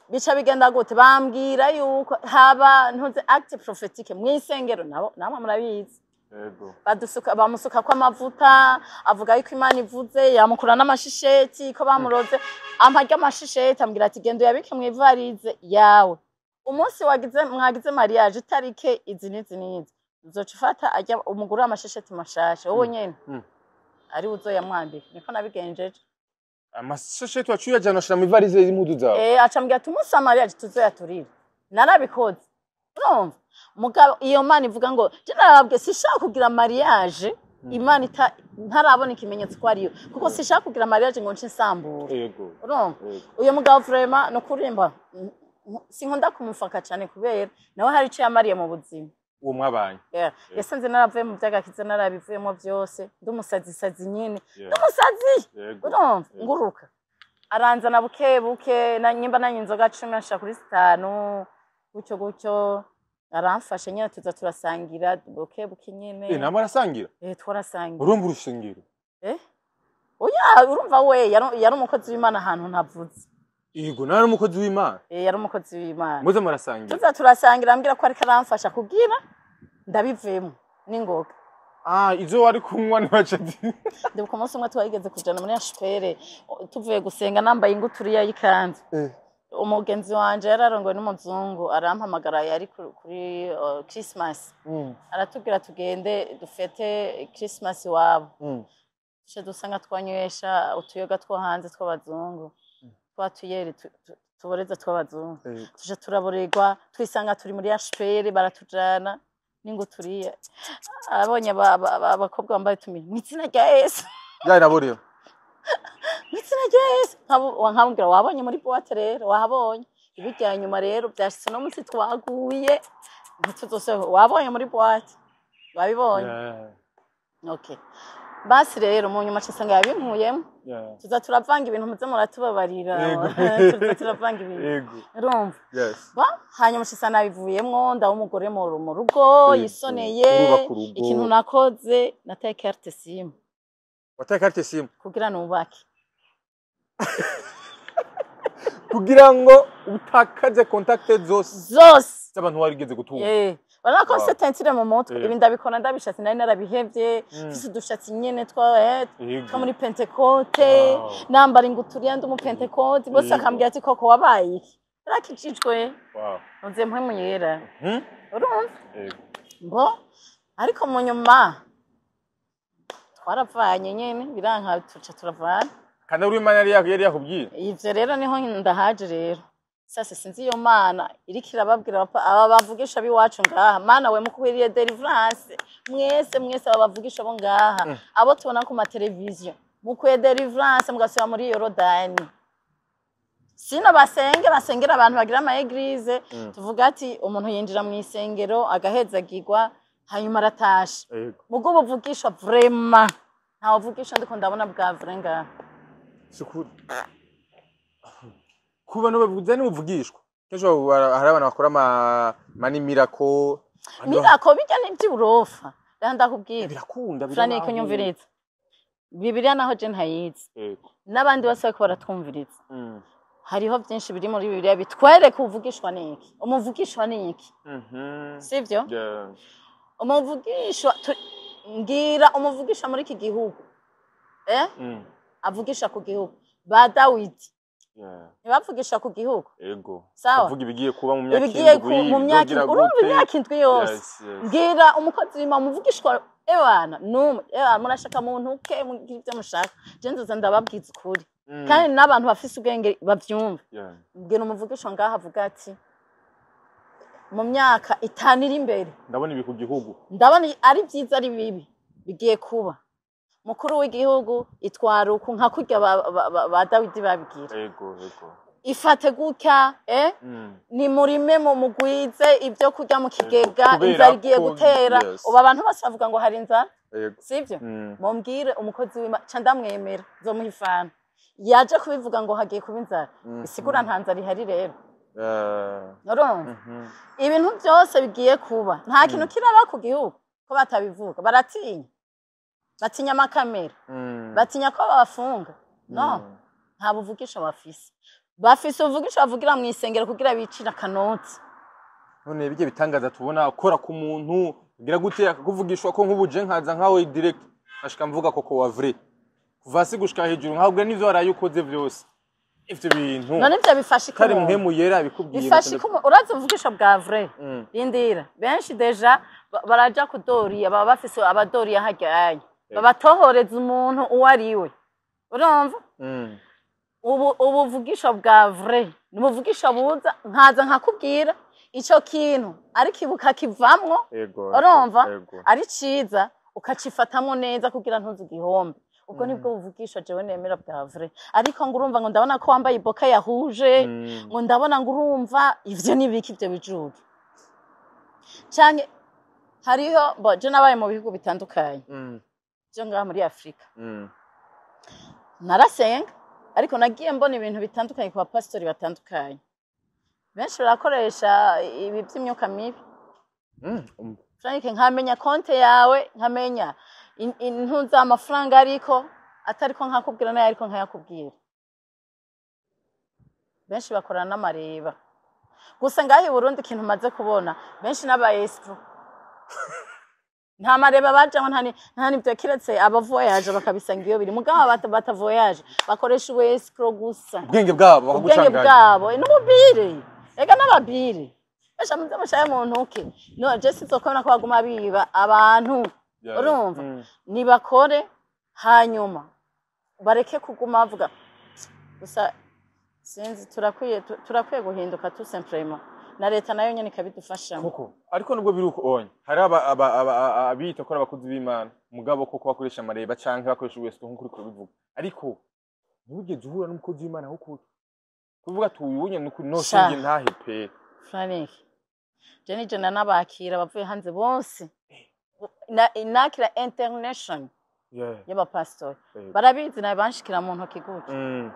bica bigenda gute? Bambwira yuko haba ntuze acte prophétique mw'isengero, nabo namwe murabizi. Badusuka, bamusuka ko amavuta, avuga yuko Imana ivuze, yamukura n'amashisheti ko bamuroze, ampa amashisheti, ambwira ati genda uyabike mu ivarize yawe, umunsi wagize mwagize mariage itarike izi n'izi n'izi, uzoca ufata ajya umugura amashisheti mashasha wowe nyene, ari uzoyamwambika. Niko nabigenjeje. Amasasheti waciye uyajana, ashira mu ivarize y'impuzu zawe? Acambwira ati umunsi wa mariage tuzoyaturira. Narabikoze. Urumva, mugabo iyo Mana ivuga ngo je narababwiye sinshaka kugira mariage Imana ntarabona ikimenyetso ko ariyo, kuko sinshaka kugira mariage ngo nce nsambura. Urumva, uyo mugabo vraiment no kurimba sinkunda kumufaka cyane, kubera nawe hari icyo yamariye mu buzima. Uwo mwabanye? Yeah. Yasanze naravuye mu by'agakiza, narabivuyemo byose, ndi umusazisazi nyine, ndi umusazi. Urumva, nguruka aranzana buke buke, na nyimba nanye inzoga 10 anshira kuri 5, gutyo gutyo, aramfasha nyine, tuza turasangira buke buke nyine. Namwe arasangira? Twarasangira. Urumva urusengero? Oya, urumva we yari umukozi w'Imana ahantu ntavuze. Yego, nawe ari umukozi w'Imana. Yari umukozi w'Imana. Muze murasangira? Tuza turasangira, ambwira ko ariko aramfasha kugira ndabivemo n'ingoga. Ah, izo wari kunywa ntibaca. Ndibuka umunsi umwe twageze kujana muri ashpere, tuvuye gusenga, nambaye inguturiya y'ikanzu. Umugenzi wanje yararongowe n'umuzungu, arampamagara, yari kuri Christmas, aratubwira tugende dufete Christmas iwabo. Duce dusanga twanywesha utuyoga two hanze tw'abazungu, twa tuyeri tuboreza tw'abazungu. Tuje turaborerwa, twisanga turi muri ashpere, baratujana n'inguturiya, abonye abakobwa bambaye utumini, mu izina rya Yesu. Ya naburiyo. Mu izina rya Yesu. Nkabubwira wabonye muri boîte rero, wahabonye ibijya nyuma rero byashitse no munsi twaguye ntituzose, wabonye muri boîte, wabibonye. Okay, basi rero mu nyuma nsanga yabinkuyemo. Tuza turavanga ibintu, muze muratubabarira. Tuza turavanga ibintu. Urumva? Yes. Ba hanyuma nshisa nabivuyemwo, ndaba umugore mu rugo yisoneye. Urubaka urugo. Ikintu nakoze, nataye carte SIM. Wataye carte SIM? Kugira nubake. Kugira ngo utakaze contact zose zose z'abantu warigeze gutunga. Urabona ko mfise teinture mu mutwe. Ibi ndabikora ndabishatse, nari narabihevye. Mfise udushatsi nyene twa two muri Pentecôte, nambara inguturiya, ndi umupentekote bose. Akambwira ati koko wabaye iki, narakijijwe. Nze mpwemu yera. Urumva? Ngo ariko mu nyuma twaravanye nyene, biranka, tuca turavana. Kandi uri Imana yari yakubwiye. Ivyo rero niho ndahaje rero sasa, sinzi iyo Mana iriko irababwira aba bavugisha b'iwacu ngaha. Mana we, mukwiriye deliverance mwese mwese, aba bavugisha bo ngaha, abo tubona ku mateleviziyo, mukwiye deliverance mugasubira muri Yorodani. Sino basenge, basengera abantu bagira ama église, tuvuga ati umuntu yinjira mu isengero agahezagirwa, hanyuma aratasha. Mugo buvugisha vraiment, ntawe uvugisha ndiko ndabona bwa vrai ngaha. Sukuri. Ku bantu bavuze n'ubuvugishwa. Kenshi hari abantu bakora ama mani miracle. Miracle bijya n'iby'uburofa, rero ndakubwira. Birakunda. Frank, Birabaho. Nyumviriza, Bibiliya naho je ntayizi, n'abandi bose bariko baratwumviriza, hariho byinshi biri muri Bibiliya bitwereka uvugishwa n'iki, umuvugishwa n'iki. Sivyo? Yeah. Umuvugishwa mbwira umuvugisha muri iki gihugu, avugisha ku gihugu, ba Dawidi ntibavugisha ku gihugu? Ego. Sawa. Kuvuga ibigiye kuba mu myaka ibigiye 7, mu myaka bizogira urumva gute? Imyaka 7 yose. Yes. Mbwira umukozi w'Imana umuvugishwa, ebana numwe, ebana murashaka muntu ke mugira ibyo mushaka, je nzoza ndababwiza ukuri. Kandi n'abantu bafise ubwenge bavyumva. Mbwira umuvugisha ngaho avuga ati mu myaka 5 iri imbere Ndabona ibi ku gihugu. Ndabona ari byiza ari bibi bigiye kuba. Mukuru w'igihugu, itwara uku, nka kurya ba Dawidi babwira. Ego ego. Ifate gutya, ni murime, mu mugwize ibyo kurya mu kigega. Kubera Inzara igiye gutera. Ubu abantu bose bavuga ngo hari inzara, sibyo? Mumbwire umukozi w'Imana ca ndamwemera, nzomuha ifana, yaje kubivuga ngo hagiye kuba inzara. Bisigura nta nzara ihari rero. Urumva, ibintu byose bigiye kuba, nta kintu kiraba ku gihugu ko batabivuga. Baratinya, batinya amakamera, batinya ko babafunga. No nta buvugisho bafise. Bafise ubuvugisho bavugira mu isengero kugira bicire akanoti. None bijye bitangaza tubona akora ku muntu, gira gute, akakuvugishwa ko nk'ubuje nkaza nkawe direct ashika mvuga koko wa vrai kuva hasi gushika hejuru, nkabwira n'ivyo waraye ukoze vyose, ivyo bintu. None ivyo bifasha iki Kari umuntu? Mpwemu Yera bikubwiye. Bifasha iki umuntu? Urazi ubuvugisho bwa vrai? Rindira, benshi déjà baraja kudoriya, baba bafise abadoriya hajyanye babatohoreza umuntu uwo ari we, urumva? Ubu ubuvugisho bwa vrai ni ubuvugisho buza, nkaza nkakubwira ico kintu, ariko ibuka kivamwo. Urumva, ari ciza ukacifatamwo neza kugira ntuze igihombe. Ubwo nibwo buvugisho jewe nemera bwa vrai. Ariko ngo urumva ngo ndabona ko wambaye iboka yahuje, ngo ndabona ngo urumva, ivyo nibiki ivyo bijuju? Canke hariho bo, je nabaye mu bihugu bitandukanye byo ngaha muri Afurika. Narasenga, ariko nagiye mbona ibintu bitandukanye ku bapasitori batandukanye. Benshi barakoresha ibi by'imyuka mibi. Frank, nkamenya konte yawe, nkamenya intuza amafaranga, ariko atariko nkakubwira nayo, ariko nkayakubwira. Benshi bakorana n'amareba gusa. Ngaho i Burundi, ikintu maze kubona, benshi n'aba escrocs, nta mareba bajamwo, nta n'ibyo, kiretse abavoyaje bakabisanga iyo biri. Mugabo batavoyaje bakoresha ubu escroc gusa. Ubwenge bwabo Ubwenge bakagucanganya. bwabo n'ububire, ega n'ababire esha muze mushaye mu ntuke. No je sizokubona ko baguma biba abantu. Urumva, nibakore, hanyuma bareke kuguma bavuga gusa. Sinzi, turakwiye guhinduka tout simplement, na leta nayo nyene ikabidufashamo. Koko, ariko nubwo biri uko onye, hari abiyita ko ari abakozi b'Imana, mugabo koko bakoresha amareba canke bakoresha ubwesiko nk'uko uriko urabivuga, ariko ntiwigeze uhura n'umukozi w'Imana aho kuri kuvuga ati uyu nyene nukuri no Sha. shinge ntahe pe? Frank, je nije nanabakira abavuye hanze bose, nakira international y'abapasitori. Barabizi nawe, banshikira mu ntoki gutya.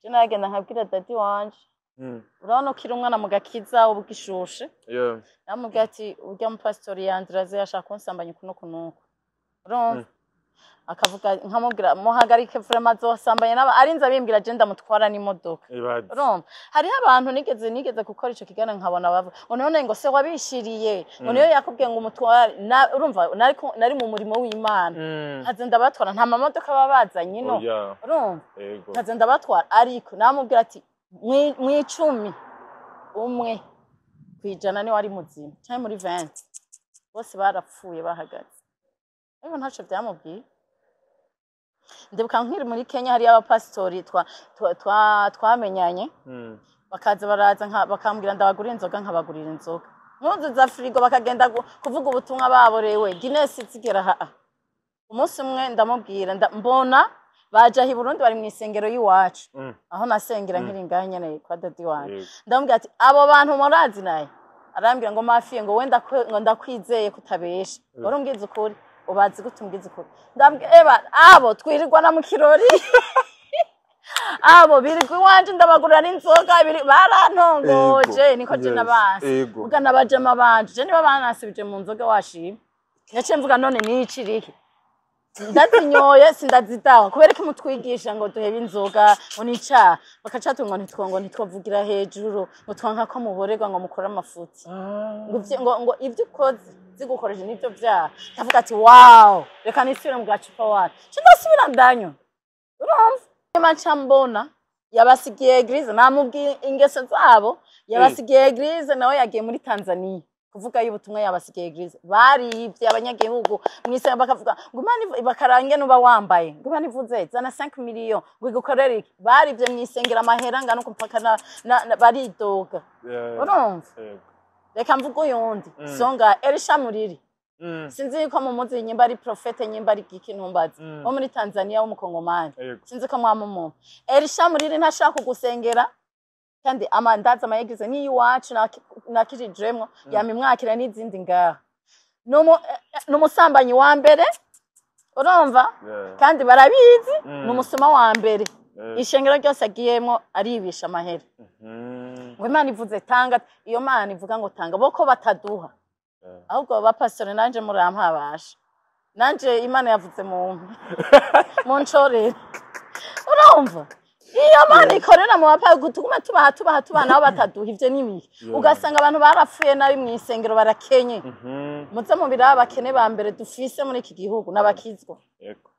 Je nagenda nkabwira daddy wanje, urabona ukiri umwana mu gakiza uba ugishushe. Namubwira ati urya mupasitori yandiraze, yashaka kunsambanya uku n'uku n'uku, urumva? Akavuga, nkamubwira muhagarike vraiment, azosambanya n'aba arinze abimbwira, je ndamutwara n'imodoka. Ibaze. Urumva, hariho abantu nigeze gukora ico kiganiro, nkabona bavuga ngo none ngo se wabishiriye, ngo niyo yakubwiye ngo umutware. Urumva, nari mu murimo w'Imana. Nkaze ndabatwara, nta mamodoka baba bazanye ino. Oya. Urumva, nkaze ndabatwara, ariko namubwira ati mw'icumi umwe kwijana niwe ari muzima, canke muri 20 bose barapfuye bahagaze, ariko ntaco vyamubwiye. Ndibuka nkiri muri Kenya, hariyo abapasitori twamenyanye, bakaza baraza bakambwira ndabagurira inzoga, nkabagurira inzoga, nkuzuza firigo, bakagenda kuvuga ubutumwa baborewe Guinness zigera haa. Umunsi umwe ndamubwira, mbona baje aho i Burundi, bari mu isengero y'iwacu, aho nasengera nkiri ngaho nyene kwa daddy wanje. Ndamubwira ati abo bantu murazi naye? Arambwira ngo ma fille, ngo wenda ngo ndakwizeye kutabesha, wari umbwiza ukuri, ubazi gute umbwiza ukuri? Ndambwira eba abo twirirwana mu kirori, abo birirwa iwanje, ndabagurira n'inzoga, barantongoje. Niko je nabanse. Vuga nabajama banje, je niba banasubije mu nzoga washima, naciye mvuga none niciriki ndazinyoye sindazidawa? Kubera ko mutwigisha ngo duhebe inzoga, ngo nicaha, bakaca ngo ngo ntitwovugira hejuru, ngo twanka ko muborerwa, ngo mukore amafuti, ngo ibyo ukoze zigukoresha nibyo vyaha. Ndavuga ati wow, reka nisubire mu gacupa wacu, nca ndasubira ndanywa. Urumva, nyuma nca mbona yabasigiye église, namubwiye ingeso zabo, yabasigiye église, nawe yagiye muri Tanzania kuvuga y'ubutumwa, yabasigiye église, barivye abanyagihugu mw'isengero, bakavuga ngo Imana bakarange nuba wambaye, ngo Imana ivuze zana 5 millions ngo igukorere iki. Barivye mw'isengero amahera angana uko, mpaka baridoga. Urumva, reka mvuge uyundi. Songa Elisha Muriri. Sinzi yuko mumuzi, nyimba ari prophète, nyimba ari giki, ntumbazi, wo muri Tanzania, w'umukongomani. Sinzi ko mwamumumva. Elisha Muriri ntashaka kugusengera, kandi amandazi ama églises n'iyiwacu nakijijemwo yamimwakira n'izindi ngaha. N'umusambanyi wa mbere, urumva? Kandi barabizi. Ni umusuma wa mbere. Ishengero ryose agiyemwo aribisha amahera, ngo Imana ivuze tanga. Iyo Mana ivuga ngo tanga, bo ko bataduha? Ahubwo bapasitore, nanje murampabasha, nanje Imana yavuze mu muncorere, urumva? Iyo Mana ikorera mu bapasi, tugume tubaha, tubaha, tubaha, nabo bataduha. Ivyo nibihe? Ugasanga abantu barapfuye nabi mw'isengero, barakenye. Muze mu biraba, abakene ba mbere dufise muri iki gihugu n'abakizwa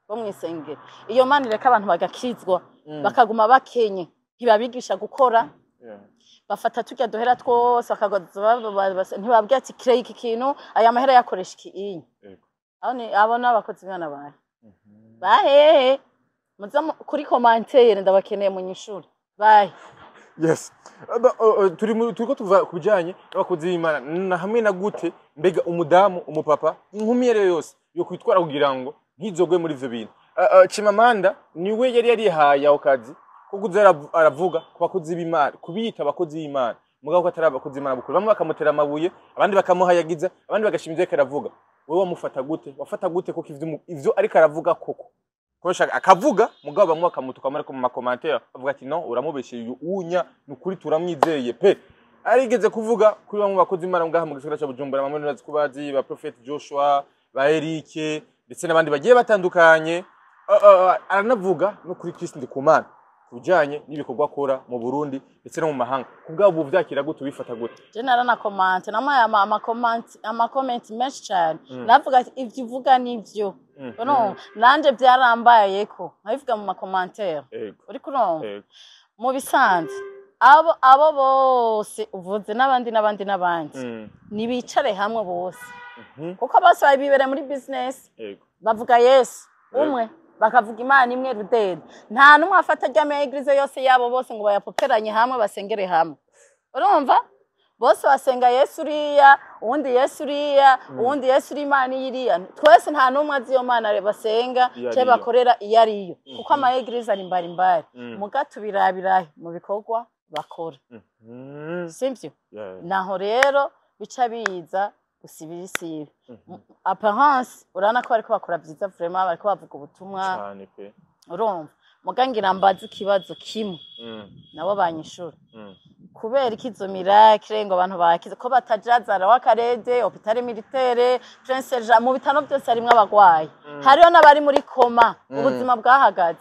bo mw'isengero. Iyo Mana ireka abantu bagakizwa, bakaguma bakenye, ntibabigisha gukora. Bafata turya duhera twose bakagoza, ntibabwira ati kireye iki kintu, aya mahera yakoresha iki inyi. Abo ni abo ni abakozi b'Imana bahe bahehe? Muze kuri commentaire, ndabakeneye munyishure bahe. Yes. Turiko tuva ku bijanye n'abakozi b'Imana na hamwe na gute. Mbega umudamu, umupapa, inkumi iyo ariyo yose yo kwitwara kugira ngo ntizogwe muri ivyo bintu? Chimamanda niwe yari yarihaye ako kazi ko kuza aravuga ku bakozi b'Imana, kubiyita abakozi b'Imana, mugabo ko atari abakozi b'Imana bukuru. Bamwe bakamutera amabuye, abandi bakamuhayagiza, abandi bagashima ivyo ariko aravuga. Wewe wamufata gute? Wafata gute koko ivyo ariko aravuga koko? Koresha akavuga, mugabo bamwe bakamutuka ariko mu ma commentaires bavuga ati: "No, uramubeshye uyu unya, ni ukuri turamwizeye pe." Arigeze kuvuga kuri bamwe bakozi Imana ngaha mu gisagara ca Bujumbura, bamwe nurazi kubazi ba Prophet Joshua, ba Eric, ndetse n'abandi bagiye batandukanye. Aranavuga no kuri Christ Ndikumana ku bijanye n'ibikorwa akora mu Burundi ndetse no mu mahanga. Kubwabo ubu vyakira gute? Ubifata gute? Je naranakomante, namuhaye ama comments menshi cyane, navuga ati ivyo uvuga nivyo. Urumva, nanje byarambayeko, nkabivuga mu ma commentaires. Uriko urumva? Ego. Mu bisanzwe, abo bose uvuze n'abandi n'abandi n'abandi, nibicare hamwe bose, kuko bose bibereye muri business. Bavuga Yesu umwe, bakavuga Imana imwe rudende. Nta n'umwe afata rya église yose yabo bose ngo bayapoperanye hamwe, basengere hamwe. Urumva, bose basenga Yesu uriya, uwundi Yesu uriya, uwundi Yesu uri, Imana iriya. Twese nta n'umwe azi iyo Mana basenga iyo canke ariyo. Bakorera iyo ariyo, kuko ama églises ari mbari mbari. Muga tubirabirahe mu bikorwa bakora, sivyo? Naho rero bica biza gusibira isibe. Apparence, urabona ko bariko bakora vyiza vraiment, bariko bavuga ubutumwa. Cane pe. Urumva, muga ngira mbaze ikibazo kimwe, nabo banyishura. Kubera iki izo miracle ngo abantu bakize, ko batajazara w'akarede, hôpital militaire, Prince Jean, mu bitaro byose harimwo abagwayi, hariho n'abari muri coma, ubuzima bwahagaze?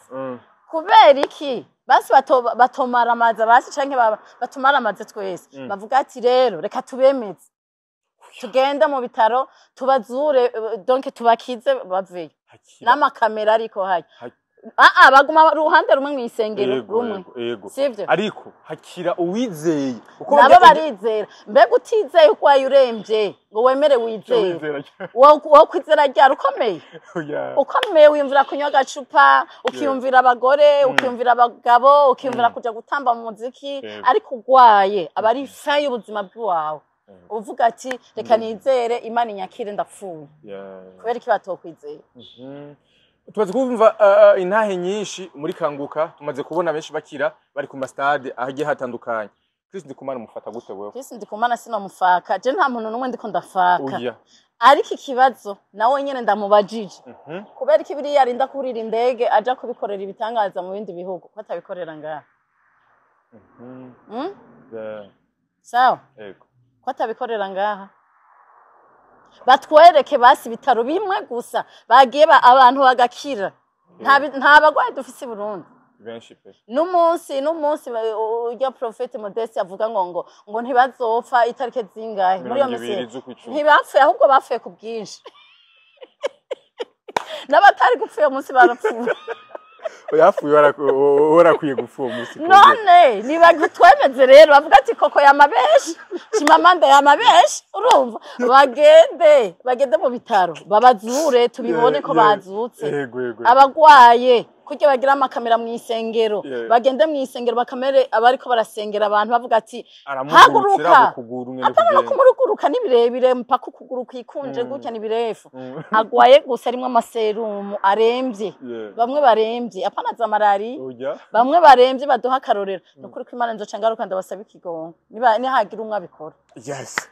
Kubera iki basi batomara amazi basi, canke batumara amazi twese, bavuga ati rero reka tubemeze, tugende mu bitaro tubazure, donc tubakize baveyo? Hakira. N'amakamera ariko hajya. Ah, baguma uruhande rumwe mw'isengero rumwe. Ego. Sivyo? Ariko hakira uwizeye uko. Nabo barizera. Mbega utizeye, urwaye, uremvye, ngo wemere wizere? Wizera. Wowe kwizera ryari ukomeye? Oya. Ukomeye wiyumvira kunywa agacupa, ukiyumvira abagore, ukiyumvira abagabo, ukiyumvira kuja gutamba mu muziki. Ariko urwaye aba ari fin y'ubuzima bw'iwawe. Uvuga ati reka nizere Imana inyakire, ndapfuye. Kubera iki batokwizera? Tumaze kumva intahe nyinshi muri Kanguka, tumaze kubona benshi bakira bari ku ma stade ahagiye hatandukanye. Chris Ndikumana mufata gute wewe? Chris Ndikumana sinomufaka je, nta muntu n'umwe ndiko ndafaka. Oya. Ariko ikibazo nawe nyene ndamubajije: kubera iki biriya arinda kurira indege aja kubikorera ibitangaza mu bindi bihugu, ko atabikorera ngaha? Mm? Sawa? Ego. Ko atabikorera ngaha, batwereke basi ibitaro bimwe gusa bagiye abantu bagakira. Nta bagwayi dufise i Burundi. Benshi pe. N'umunsi urya Prophète Modeste avuga ngo ntibazopfa itariki zingahe muri iyo 20 misi. z'ukwicumi. Ntibapfuye, ahubwo bapfuye ku bwinshi. N'abatari gupfa uyo munsi barapfuye. Yapfuye, warakwiye gupfa uwo munsi. None nibagutwemeze rero, bavuga ati koko yamabeshi, Chimamanda yamabeshi. Urumva, bagende mu bitaro babazure, tubibone ko bazutse. Yego. Abagwaye. Kurya bagira amakamera mu isengero, bagende mu isengero bakamere abariko barasengera abantu bavuga ati Aramugurutsira. Haguruka. Ukuguru ngene Apana no kugenda. Kumuruguruka ni birebire mpaka ukuguru kwikunje gutya, ni birefu. Agwaye gusa arimwo amaserumu, aremvye. Bamwe baremvye, apana za malariya. Oya. Bamwe baremvye baduha akarorero. Ni ukuri ko Imana nzoca ngaruka ndabasaba ikigongo niba nihagira umwe abikora. Yes.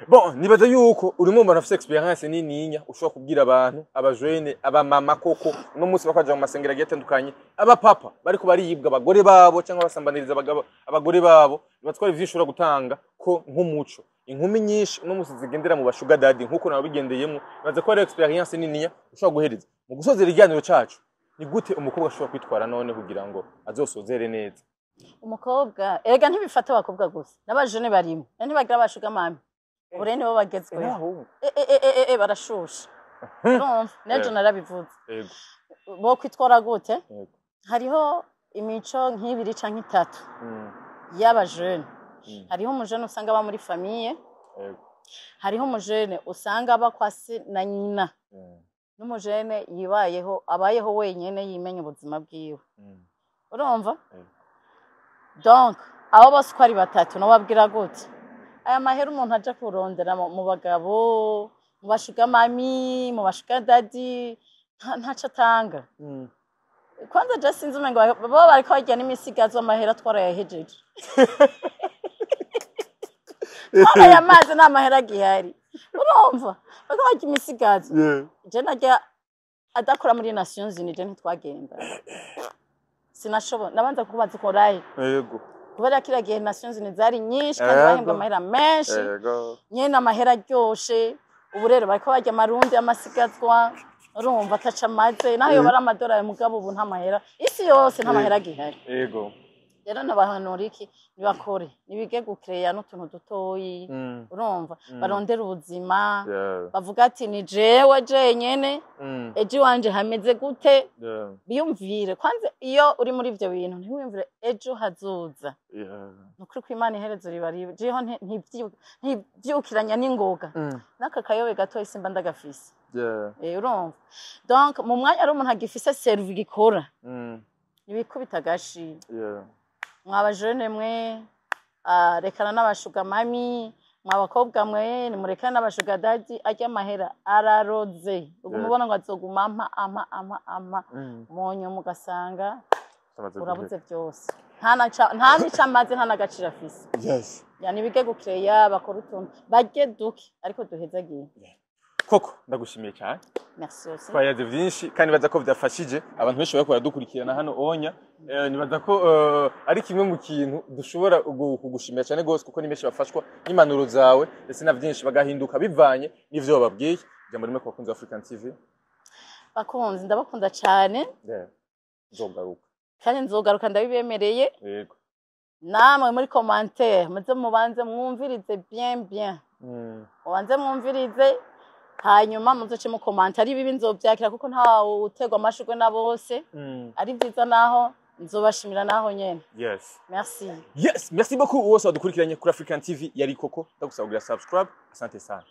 Bon, nibaza yuko urimo umuntu afite expérience nininya ushobora kubwira abantu, abajene, abamama koko uno munsi bakaja mu masengero agiye atandukanye, abapapa bariko bariyibwa abagore babo cyangwa basambaniriza abagabo abagore babo, nibatwara ivyo ushobora gutanga ko nk'umuco. Inkumi nyinshi uno munsi zigendera mu ba sugar daddy nkuko nawe bigendeyemo, nibaza ko ari expérience nininya ushobora guhereza. Mu gusozera ikiganiro cacu, ni gute umukobwa ashobora kwitwara none kugira ngo azosozere neza? Umukobwa erega ntibifata abakobwa gusa, n'abajene barimo. Ntibagira ba sugar mummy, ubu rero nibo bagezweho. N'abahungu. E, barashusha, urumva n'ejo narabivuze. Bo kwitwara gute? Yego. Hariho imico nk'ibiri canke itatu y'abajene. Hariho umujene usanga aba muri famille, hariho umujene usanga aba kwa se na nyina, n'umujene yibayeho, abayeho wenyene, yimenya ubuzima bwiwe. Urumva? Yego. Donc abo bose uko ari batatu nobabwira gute? Aya mahera umuntu aja kurondera mu bagabo, mu ba sugar mummy, mu ba sugar daddy, ntaco atanga. Kwanza je sinzi, umengo bo bariko barya n'imisigazo. Amahera twarayahejeje, twarayamaze, nta mahera agihari. Urumva bariko barya imisigazo. Je narya adakora muri Nations Unies, je ntitwagenda, sinashobora. Nabanza kubaza ukorahe, kubera kiriya gihe Nations Unies zari nyinshi kandi bahembwa amahera menshi nyene, amahera aryoshe. Ubu rero bariko barya amarundi amasigazwa, urumva ataca amaze naho yoba ari amadolari. Mugabo ubu nta mahera, isi yose nta mahera agihari. Rero nabahanura iki? Nibakore, nibige gukereya n'utuntu dutoyi. Urumva, barondera ubuzima, bavuga ati ni jewe jenyene, ejo iwanje hameze gute? Biyumvire kwanza. Iyo uri muri ivyo bintu ntiwiyumvire ejo hazoza. Ni ukuri ko Imana iherezo riba ribi. Jeho ntivyukiranya n'ingoga n'aka kayobe gatoyi simba ndagafise. Urumva, donc mu mwanya ari umuntu agifise cerveau gikora, nibikubita agashi. Mwaba jene mwe, rekana n'aba sugar mummy. Mwa bakobwa mwe, nimurekane n'aba sugar daddy. Arya amahera araroze, uguma ubona ngo azoguma ampa ampa ampa ampa, mu nyuma ugasanga Amaze urabuze byose, nta n'ico amaze, nta n'agaciro afise. Yani bige gukereya, bakora utuntu, barye duke ariko duhezagiye. Koko ndagushimiye cyane. Merci aussi. Twayaze vyinshi kandi nibaza ko vyafashije abantu benshi bariko baradukurikirana hano onya. Nibaza ko ari kimwe mu kintu dushobora kugushimira cyane gose, kuko ni benshi bafashwa n'impanuro zawe ndetse na vyinshi bagahinduka bivanye n'ivyo bababwiye. Ijambo rimwe ku bakunzi ba African TV. Bakunzi, ndabakunda cyane. Yeah. Nzogaruka. Kandi nzogaruka, ndabibemereye. Namwe muri commentaire muze mubanze mwumvirize bien bien, mubanze mwumvirize, hanyuma muzoce mukomanta. Ari bibi nzovyakira, kuko ntawe uterwa amashurwe na bose. Ari vyiza naho nzobashimira naho nyene. Merci. Yes, merci beaucoup wose wadukurikiranye kuri African TV. Yari Koko, ndagusaba kugira subscribe. Asante sana.